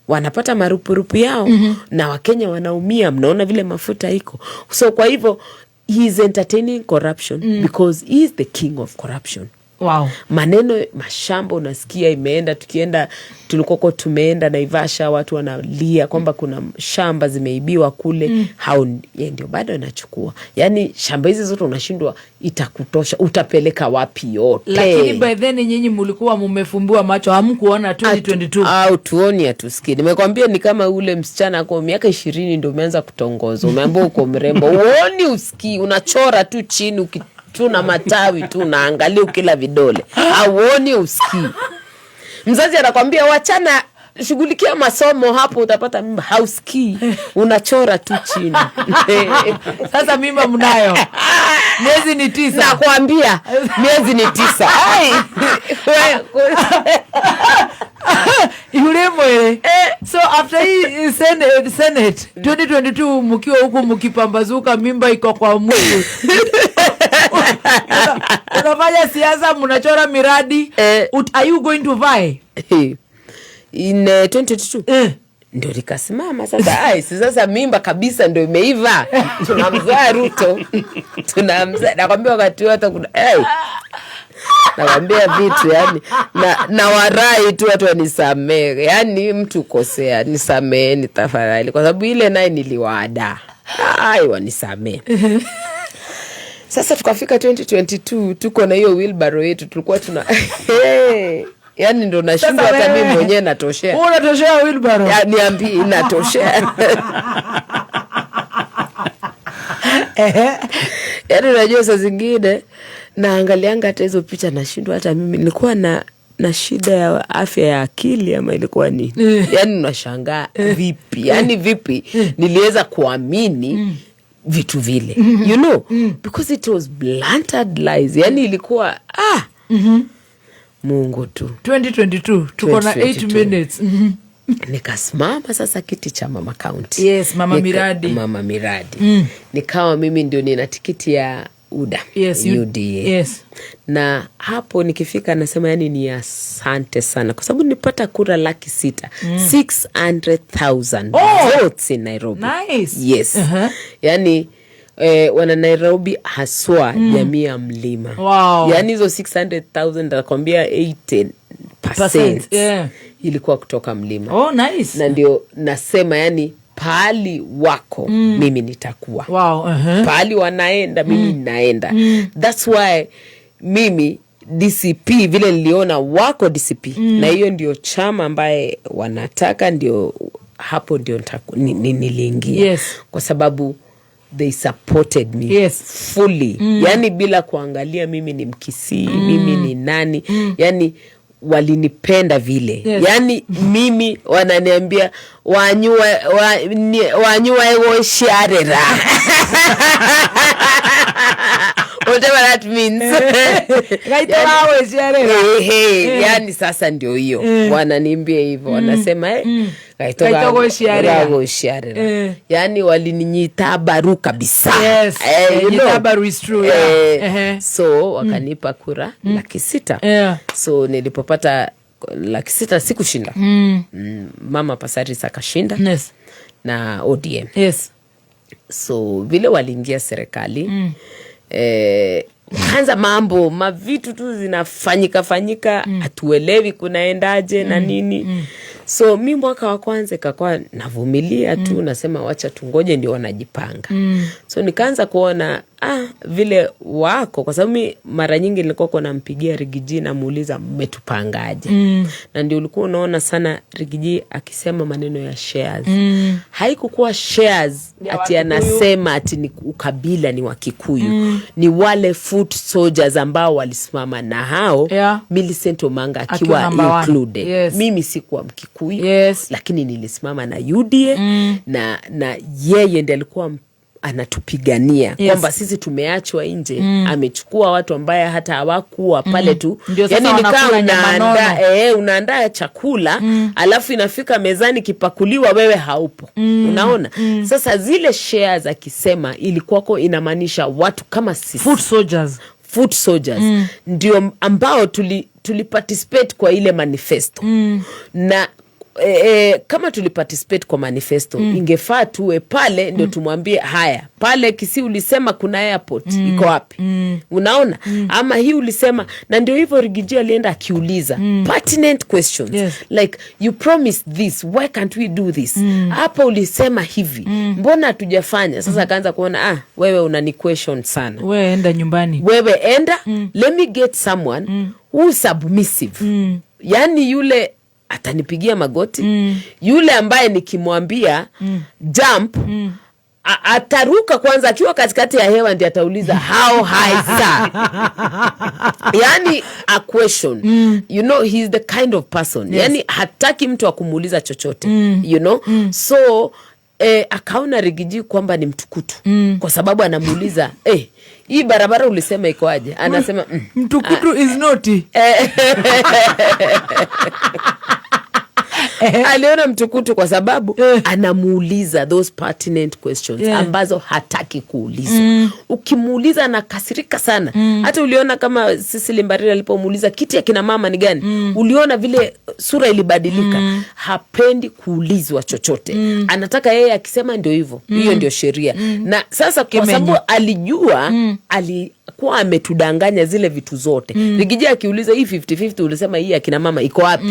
wanapata marupurupu yao na Wakenya wanaumia. Mnaona vile mafuta iko. So kwa hivyo he is entertaining corruption because he is the king of corruption. Maneno mashamba unasikia imeenda, tukienda, tulikuwako tumeenda Naivasha, watu wanalia kwamba kuna shamba zimeibiwa kule. Hao ye ndio bado anachukua. Yaani shamba hizi zote unashindwa itakutosha, utapeleka wapi yote? Lakini by then nyinyi mulikuwa mumefumbiwa macho, hamkuona 2022. Au tuoni, hatusikii. Nimekwambia ni kama ule msichana kwa miaka 20 ndo umeanza kutongoza, umeambia uko mrembo, uoni, usikii, unachora tu chini, ukichuna matawi tu unaangalia ukila vidole, auoni, usikii. Mzazi anakwambia, "Wachana, shughulikia masomo, hapo utapata mimba." Hausikii, unachora tu chini. Sasa mimba mnayo, miezi ni 9. Nakwambia miezi ni 9. Ai, Yule mwele. So after hii Senate 2022, mkiwa huku mkipambazuka, mimba iko kwa mwili, unafanya siasa, mnachora miradi. Are you going to vie In 2022? Eh. Ndio nikasimama sasa. Ai, si sasa mimba kabisa ndio imeiva, tunamzaa Ruto, tunamzaa. Nakwambia wakati huo hata kuna, hey, nakwambia vitu yani, na warai tu watu wanisamehe, yani mtu kosea, nisameheni tafadhali, kwa sababu ile naye niliwaada. Ai, wanisamehe. Sasa tukafika 2022, tuko na hiyo wheelbarrow yetu, tulikuwa tuna, hey, yani ndo nashindwa Sasa hata mimi wewe- mwenyewe natoshea. Wewe unatoshea wheelbarrow? Ya, niambie, inatoshea? Yaani unajua saa zingine naangalianga hata hizo picha, nashindwa hata mimi nilikuwa na shida ya afya ya akili ama ilikuwa nini. Yaani unashangaa vipi, yaani vipi niliweza kuamini vitu vile, because it was blatant lies. Yani ilikuwa, ah, Mungu tu. 2022, tuko na 8 2022. minutes. Nikasimama sasa kiti cha mama county. Yes, Mama Miradi. Mama Miradi. Nikawa mimi ndio nina tikiti ya UDA, UDA. Na hapo nikifika nasema yani ni asante sana kwa sababu nilipata kura 600,000, 600,000 votes in Nairobi. Nice. Yes. Yani wana Nairobi, haswa jamii ya mlima. Yani hizo 600,000, nakwambia 80 Percent, yeah. ilikuwa kutoka mlima. Oh, nice. Na ndio nasema yani pahali wako, mimi nitakuwa. Pahali wanaenda, mimi naenda. That's why mimi DCP, vile niliona wako DCP na hiyo ndio chama ambaye wanataka, ndio hapo ndio niliingia kwa sababu they supported me fully, yani bila kuangalia mimi ni Mkisii, mimi ni nani, yani walinipenda vile. Yani mimi wananiambia wanyua wanyua egoshiarera, whatever that means. Gaitawaweciarera. Ehe, yani sasa ndio hiyo wananiambia hivyo, wanasema Gaito gociarera. gociarera. Yani walininyita baru kabisa. Yes. You Nyita know. baru is true, yeah. So wakanipa kura 600,000. So nilipopata 600,000 sikushinda. Mama Pasaris akashinda na ODM. So vile waliingia serikali, kwanza mambo mavitu tu zinafanyika fanyika, hatuelewi kunaendaje na nini. So mi mwaka wa kwanza ikakuwa navumilia tu, nasema wacha tungoje ndio wanajipanga. So nikaanza kuona, ah, vile wako, kwa sababu mi mara nyingi nilikuwa nampigia Riggy G, namuuliza mmetupangaje? Na ndio ulikuwa unaona sana Riggy G akisema maneno ya shares. Haikukuwa shares Ya ati Wakikuyu. Anasema ati ni ukabila, ni Wakikuyu, ni wale foot soldiers ambao walisimama na hao, Millicent Omanga Akiwa akiwa number one. included. Mimi sikuwa Mkikuyu, lakini nilisimama na UDA, na yeye ndiye alikuwa anatupigania kwamba sisi tumeachwa nje. Amechukua watu ambaye hata hawakuwa pale tu. Ndio sasa Yani nikaa wanakula nyama unaandaa nono. unaandaa chakula, alafu inafika mezani kipakuliwa, wewe haupo. Unaona? Sasa zile shares akisema ilikuwako inamaanisha watu kama sisi, Foot soldiers. Foot soldiers ndio ambao tuli participate kwa ile manifesto. Na kama tuliparticipate kwa manifesto, ingefaa tuwe pale ndio tumwambie, haya, pale Kisii ulisema kuna airport, iko wapi? Unaona? Ama hii ulisema. Na ndio hivyo Riggy G alienda akiuliza pertinent questions like, you promised this, why can't we do this? Hapa ulisema hivi, mbona hatujafanya? Sasa akaanza kuona, ah, wewe unani question sana. We enda nyumbani. Wewe enda, let me get someone who is submissive, yaani yule atanipigia magoti, yule ambaye nikimwambia jump, ataruka kwanza, akiwa katikati ya hewa ndi atauliza, how high, sir? Yani a question, he's the kind of person, yani hataki mtu akumuuliza chochote. So akaona Riggy G kwamba ni mtukutu kwa sababu anamuuliza, hii barabara ulisema ikoaje? Anasema Mtukutu is naughty. Aliona mtukutu kwa sababu anamuuliza those pertinent questions ambazo hataki kuulizwa. Ukimuuliza anakasirika sana. Hata uliona kama Cecily Mbarire alipomuuliza kiti ya kina mama ni gani, uliona vile sura ilibadilika. Hapendi kuulizwa chochote. Anataka yeye akisema ndio hivyo, hiyo ndio sheria. Na sasa kwa Kimenye. sababu alijua alikuwa ametudanganya zile vitu zote. Riggy G akiuliza hii 50-50 ulisema hii ya kina mama iko wapi?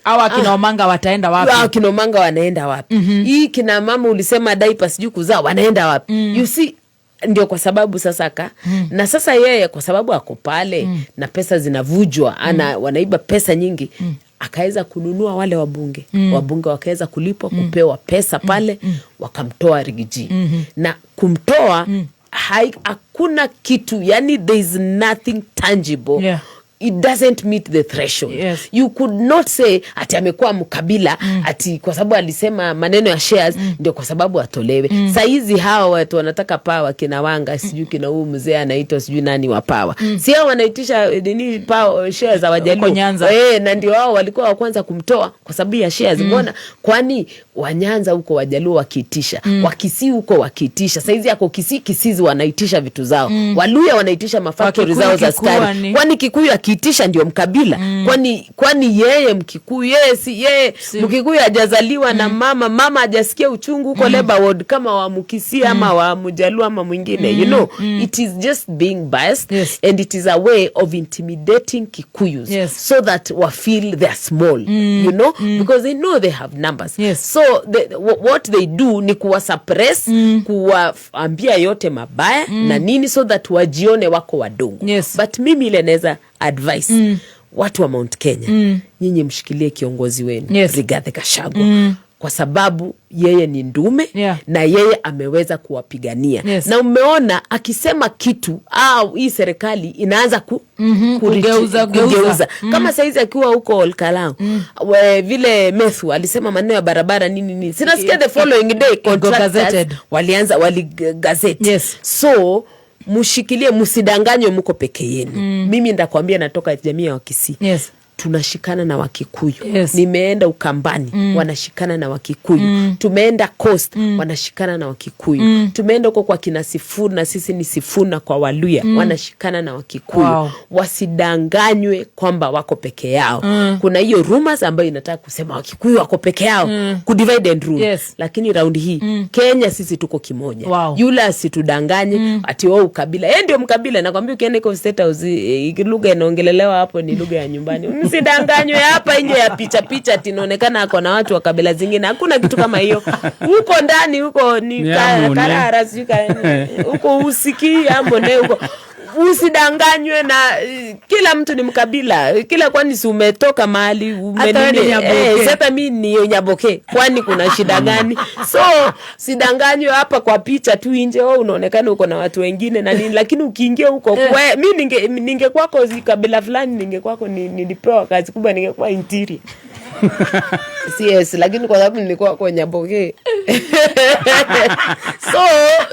Au akina Omanga wataenda wapi? Wao kina Omanga wanaenda wapi? Hii kina mama ulisema diaper sijui kuzaa wanaenda wapi? You see, ndio kwa sababu sasa ka na sasa yeye kwa sababu ako pale na pesa zinavujwa ana wanaiba pesa nyingi, akaweza kununua wale wabunge. Wabunge wakaweza kulipwa, kupewa pesa pale, wakamtoa Riggy G. Na kumtoa hakuna kitu, yani there is nothing tangible. It doesn't meet the threshold. You could not say ati amekuwa mkabila, ati kwa sababu alisema maneno ya shares ndio kwa sababu atolewe. Saizi hawa watu wanataka power, kina Wanga, sijui kina huyu mzee anaitwa sijui nani wa power, si hao wanaitisha nini power, shares za Wajaluo? Huko Nyanza. Eh, na ndio wao walikuwa wa kwanza kumtoa kwa sababu ya shares. Mbona kwani Wanyanza huko Wajaluo wakiitisha, Wakisii huko wakiitisha, saizi yako Kisii, Kisizi wanaitisha vitu zao, Waluya wanaitisha mafactory Wakikuyu zao za Kikuyu sukari. Kwani Kikuyu akiitisha ndio mkabila? Kwani yeye Mkikuyu, yeye si yeye Mkikuyu hajazaliwa na mama, mama hajasikia uchungu huko labor ward kama wa Mkisii ama wa Mjaluo ama mwingine? It is just being biased and it is a way of intimidating Kikuyus so that wa feel they are small, because they know they have numbers. So what they do ni kuwa suppress, kuwaambia yote mabaya na nini, so that wajione wako wadogo. But mimi ile naweza advice watu wa Mount Kenya, nyinyi mshikilie kiongozi wenu Rigathi Gachagua, kwa sababu yeye ni ndume na yeye ameweza kuwapigania. Na umeona akisema kitu au hii serikali inaanza Kugeuza, geuza. Kugeuza. Kama saizi akiwa huko Olkalau, vile Methu alisema maneno ya barabara nini nini, sinasikia the following day contractors Gazetted. walianza waligazeti. So mshikilie, msidanganywe muko peke yenu. Mimi ndakwambia natoka jamii ya Wakisii, tunashikana na Wakikuyu. Nimeenda Ukambani, wanashikana na Wakikuyu. Tumeenda Coast, wanashikana na Wakikuyu. Tumeenda huko kwa kina Sifuna, sisi ni Sifuna kwa Waluya, wanashikana na Wakikuyu. Wasidanganywe kwamba wako peke yao. Kuna hiyo rumors ambayo inataka kusema Wakikuyu wako peke yao, kudivide and rule. Lakini raundi hii Kenya sisi tuko kimoja. Yule asitudanganye ati wao ukabila, yeye ndio mkabila. Nakwambia ukienda iko State House, lugha inaongelelewa hapo ni lugha ya nyumbani. Msidanganywe hapa nje ya picha picha ati inaonekana ako na watu wa kabila zingine. Hakuna kitu kama hiyo huko ndani, huko ni Ni amune. Karara sijui huko usikii amone huko. Usidanganywe na kila mtu ni mkabila kila, kwani si umetoka mahali Hata wewe ni Nyaboke. Eh, hata mi ni Nyaboke, kwani kuna shida gani? So sidanganywe hapa kwa picha tu nje, oh, unaonekana uko na watu wengine na nini, lakini ukiingia huko mi ningekwako kabila fulani, ningekwako nilipewa kazi kubwa, ningekuwa interior CS, lakini kwa sababu nilikuwa kwa Nyaboke, so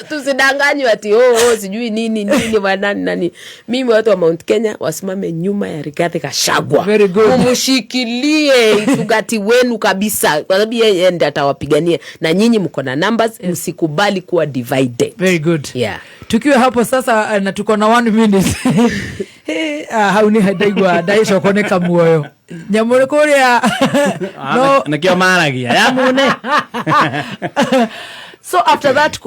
tusidanganywe ati oh, sijui nini nini wanani nani. Mimi watu wa Mount Kenya wasimame nyuma ya Rigathi Gachagua. Very good. Mumshikilie ifugati wenu kabisa, kwa sababu yeye ndiye atawapigania na nyinyi mko na numbers. Msikubali kuwa divided. Very good. Tukiwa hapo sasa, na tuko na one minute. Hey, hau nĩ ndaigua ndaicokwo nĩ kamuoyo nyamũ kũrĩa no. Nakio maragia yamune. So after that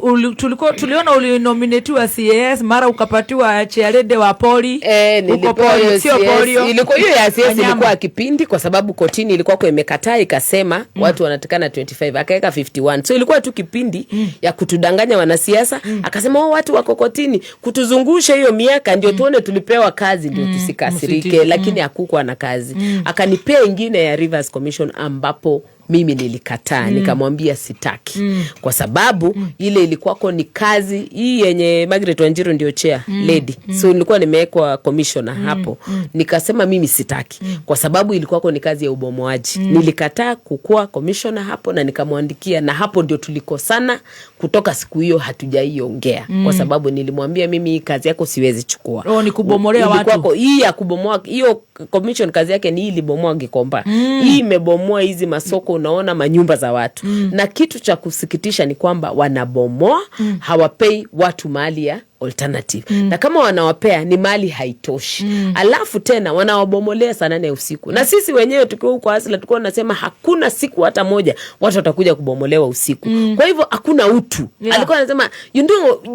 tuliona ulinominatiwa CAS, mara ukapatiwa chairlady wa poli. Eh, Huko nilipewa polio, hiyo sio CS. polio. Ilikuwa hiyo ya CS. Wanyama. Ilikuwa kipindi kwa sababu kotini ilikuwa kwa imekataa, ikasema watu wanatakana 25, akaweka 51. So ilikuwa tu kipindi ya kutudanganya wanasiasa. Akasema, oh, watu wako kotini, kutuzungusha hiyo miaka ndio tuone tulipewa kazi ndio tusikasirike, Msiti. lakini hakukuwa na kazi. Akanipea ingine ya Rivers Commission ambapo mimi nilikataa, nikamwambia sitaki kwa sababu ile ilikuwako ni kazi hii yenye Margaret Wanjiru ndio chair lady, so nilikuwa nimewekwa commissioner hapo. Nikasema mimi sitaki kwa sababu ilikuwako ni kazi ya ubomoaji. Nilikataa kukuwa commissioner hapo na nikamwandikia, na hapo ndio tulikosana. Kutoka siku hiyo hatujaiongea kwa sababu nilimwambia mimi hii kazi yako siwezi chukua. Oh, ni kubomolea watu. Ilikuwako hii ya kubomoa hiyo. Commission kazi yake ni hii ilibomoa Gikomba, hii imebomoa hizi masoko, unaona manyumba za watu. Na kitu cha kusikitisha ni kwamba wanabomoa, hawapei watu mali ya alternative, na kama wanawapea ni mali haitoshi. Alafu tena wanawabomolea saa 8 usiku, na sisi wenyewe tukiwa huko Hustler tulikuwa tunasema hakuna siku hata moja watu watakuja kubomolewa usiku. Kwa hivyo hakuna utu. Alikuwa anasema,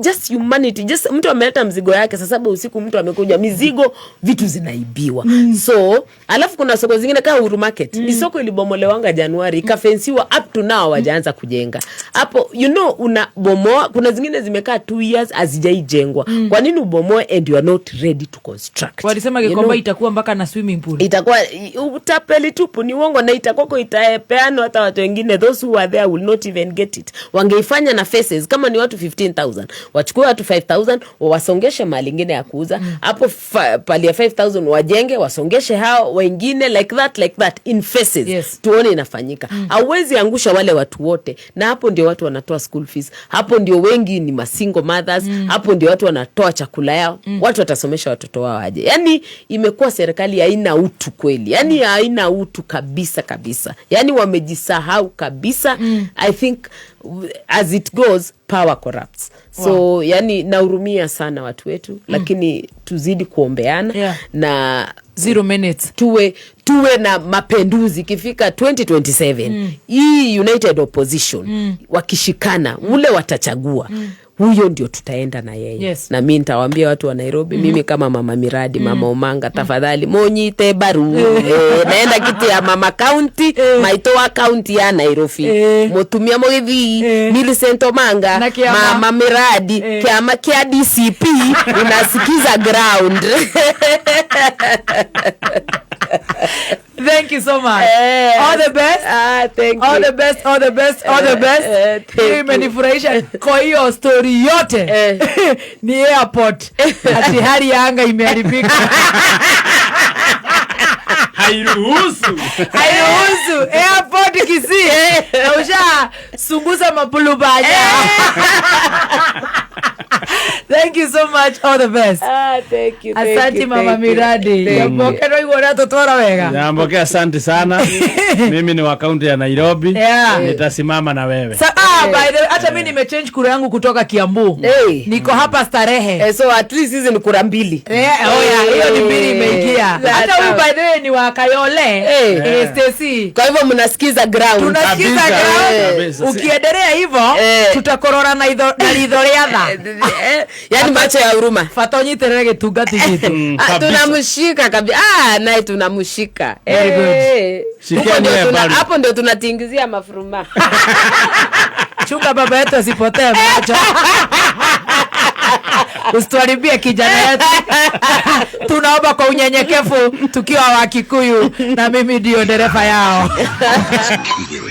just humanity, just mtu ameleta mzigo yake saa 7 usiku, mtu amekuja mizigo, vitu zinaibiwa. So alafu kuna soko zingine kama Uhuru Market, ni soko ilibomolewanga Januari, ikafensiwa, up to now hawajaanza kujenga hapo. Unabomoa, kuna zingine zimekaa 2 years hazijaijengwa. Kwa nini ubomoe and you are not ready to construct? Walisema You Gikomba know? Itakuwa mpaka na swimming pool. Itakuwa utapeli tupu, ni uongo, na itakuwako itapeanwa hata watu wengine, those who are there will not even get it. Wangeifanya na phases. Kama ni watu 15,000, wachukue watu 5000 wawasongeshe mahali ingine ya kuuza hapo, pali ya 5000 wajenge, wasongeshe hao wengine, like that, like that, in phases. Tuone inafanyika. Hauwezi angusha wale watu wote, na hapo ndio watu wanatoa school fees, hapo ndio wengi ni masingle mothers, hapo ndio watu wanatoa chakula yao. Watu watasomesha watoto wao aje? Yani imekuwa serikali haina utu kweli, yani haina utu kabisa kabisa, yani wamejisahau kabisa. I think as it goes, power corrupts. So yani nahurumia sana watu wetu, lakini tuzidi kuombeana na 0 minutes. Tuwe na mapenduzi ikifika 2027. Hii united opposition wakishikana, ule watachagua, huyo ndio tutaenda na yeye. Na mi nitawaambia watu wa Nairobi, mimi kama mama miradi, mama Omanga, tafadhali monyite baru. Naenda kiti ya mama county, maitoa county ya Nairobi, mutumia mugithi Millicent Omanga, Na kiama. Mama miradi, kiama kia DCP, unasikiza ground. Thank you so much. All the best. Ah, thank All you. the best, all the best, all the best. Thank Hiyo you. imenifurahisha kwa hiyo story yote ni airport, ati hali ya anga imeharibika. Hairuhusu. Hairuhusu airport Kisii, na ushasunguza mapulubanya. Thank you so much, all the best. Ah, thank you, thank Asante, you, mama thank you. miradi. Thank you. Nyamboke, no igua ũrĩa wega. Nyamboke, asante sana. Mimi ni wa kaunti ya Nairobi. Nitasimama na wewe. Sa, by the way, hata mi nimechange kura yangu kutoka Kiambu. Hey. Niko hapa Starehe. So at least hizi ni kura mbili. Oh yeah, hiyo ni mbili imeingia. Hata huyu, by the way, ni wa Kayole. Stacy. Kwa hivyo mnasikiza ground. Tunasikiza Kabisa, ground. kabisa. Ukiendelea hivyo tutakorora na ritho rĩa tha. Yani macho ya huruma. Bata ũnyitĩrĩre gĩtungati gitũ. Ah, Kabisa. tunamshika kabisa. Ah, naye tunamshika. Very good. Shikia Huko ndio niwe bado. hapo ndio tunatingizia mafuruma. Chunga baba yetu asipotee macho. Usituharibie kijana yetu. Tunaomba kwa unyenyekevu tukiwa Wakikuyu, na mimi ndio dereva yao. Kenya.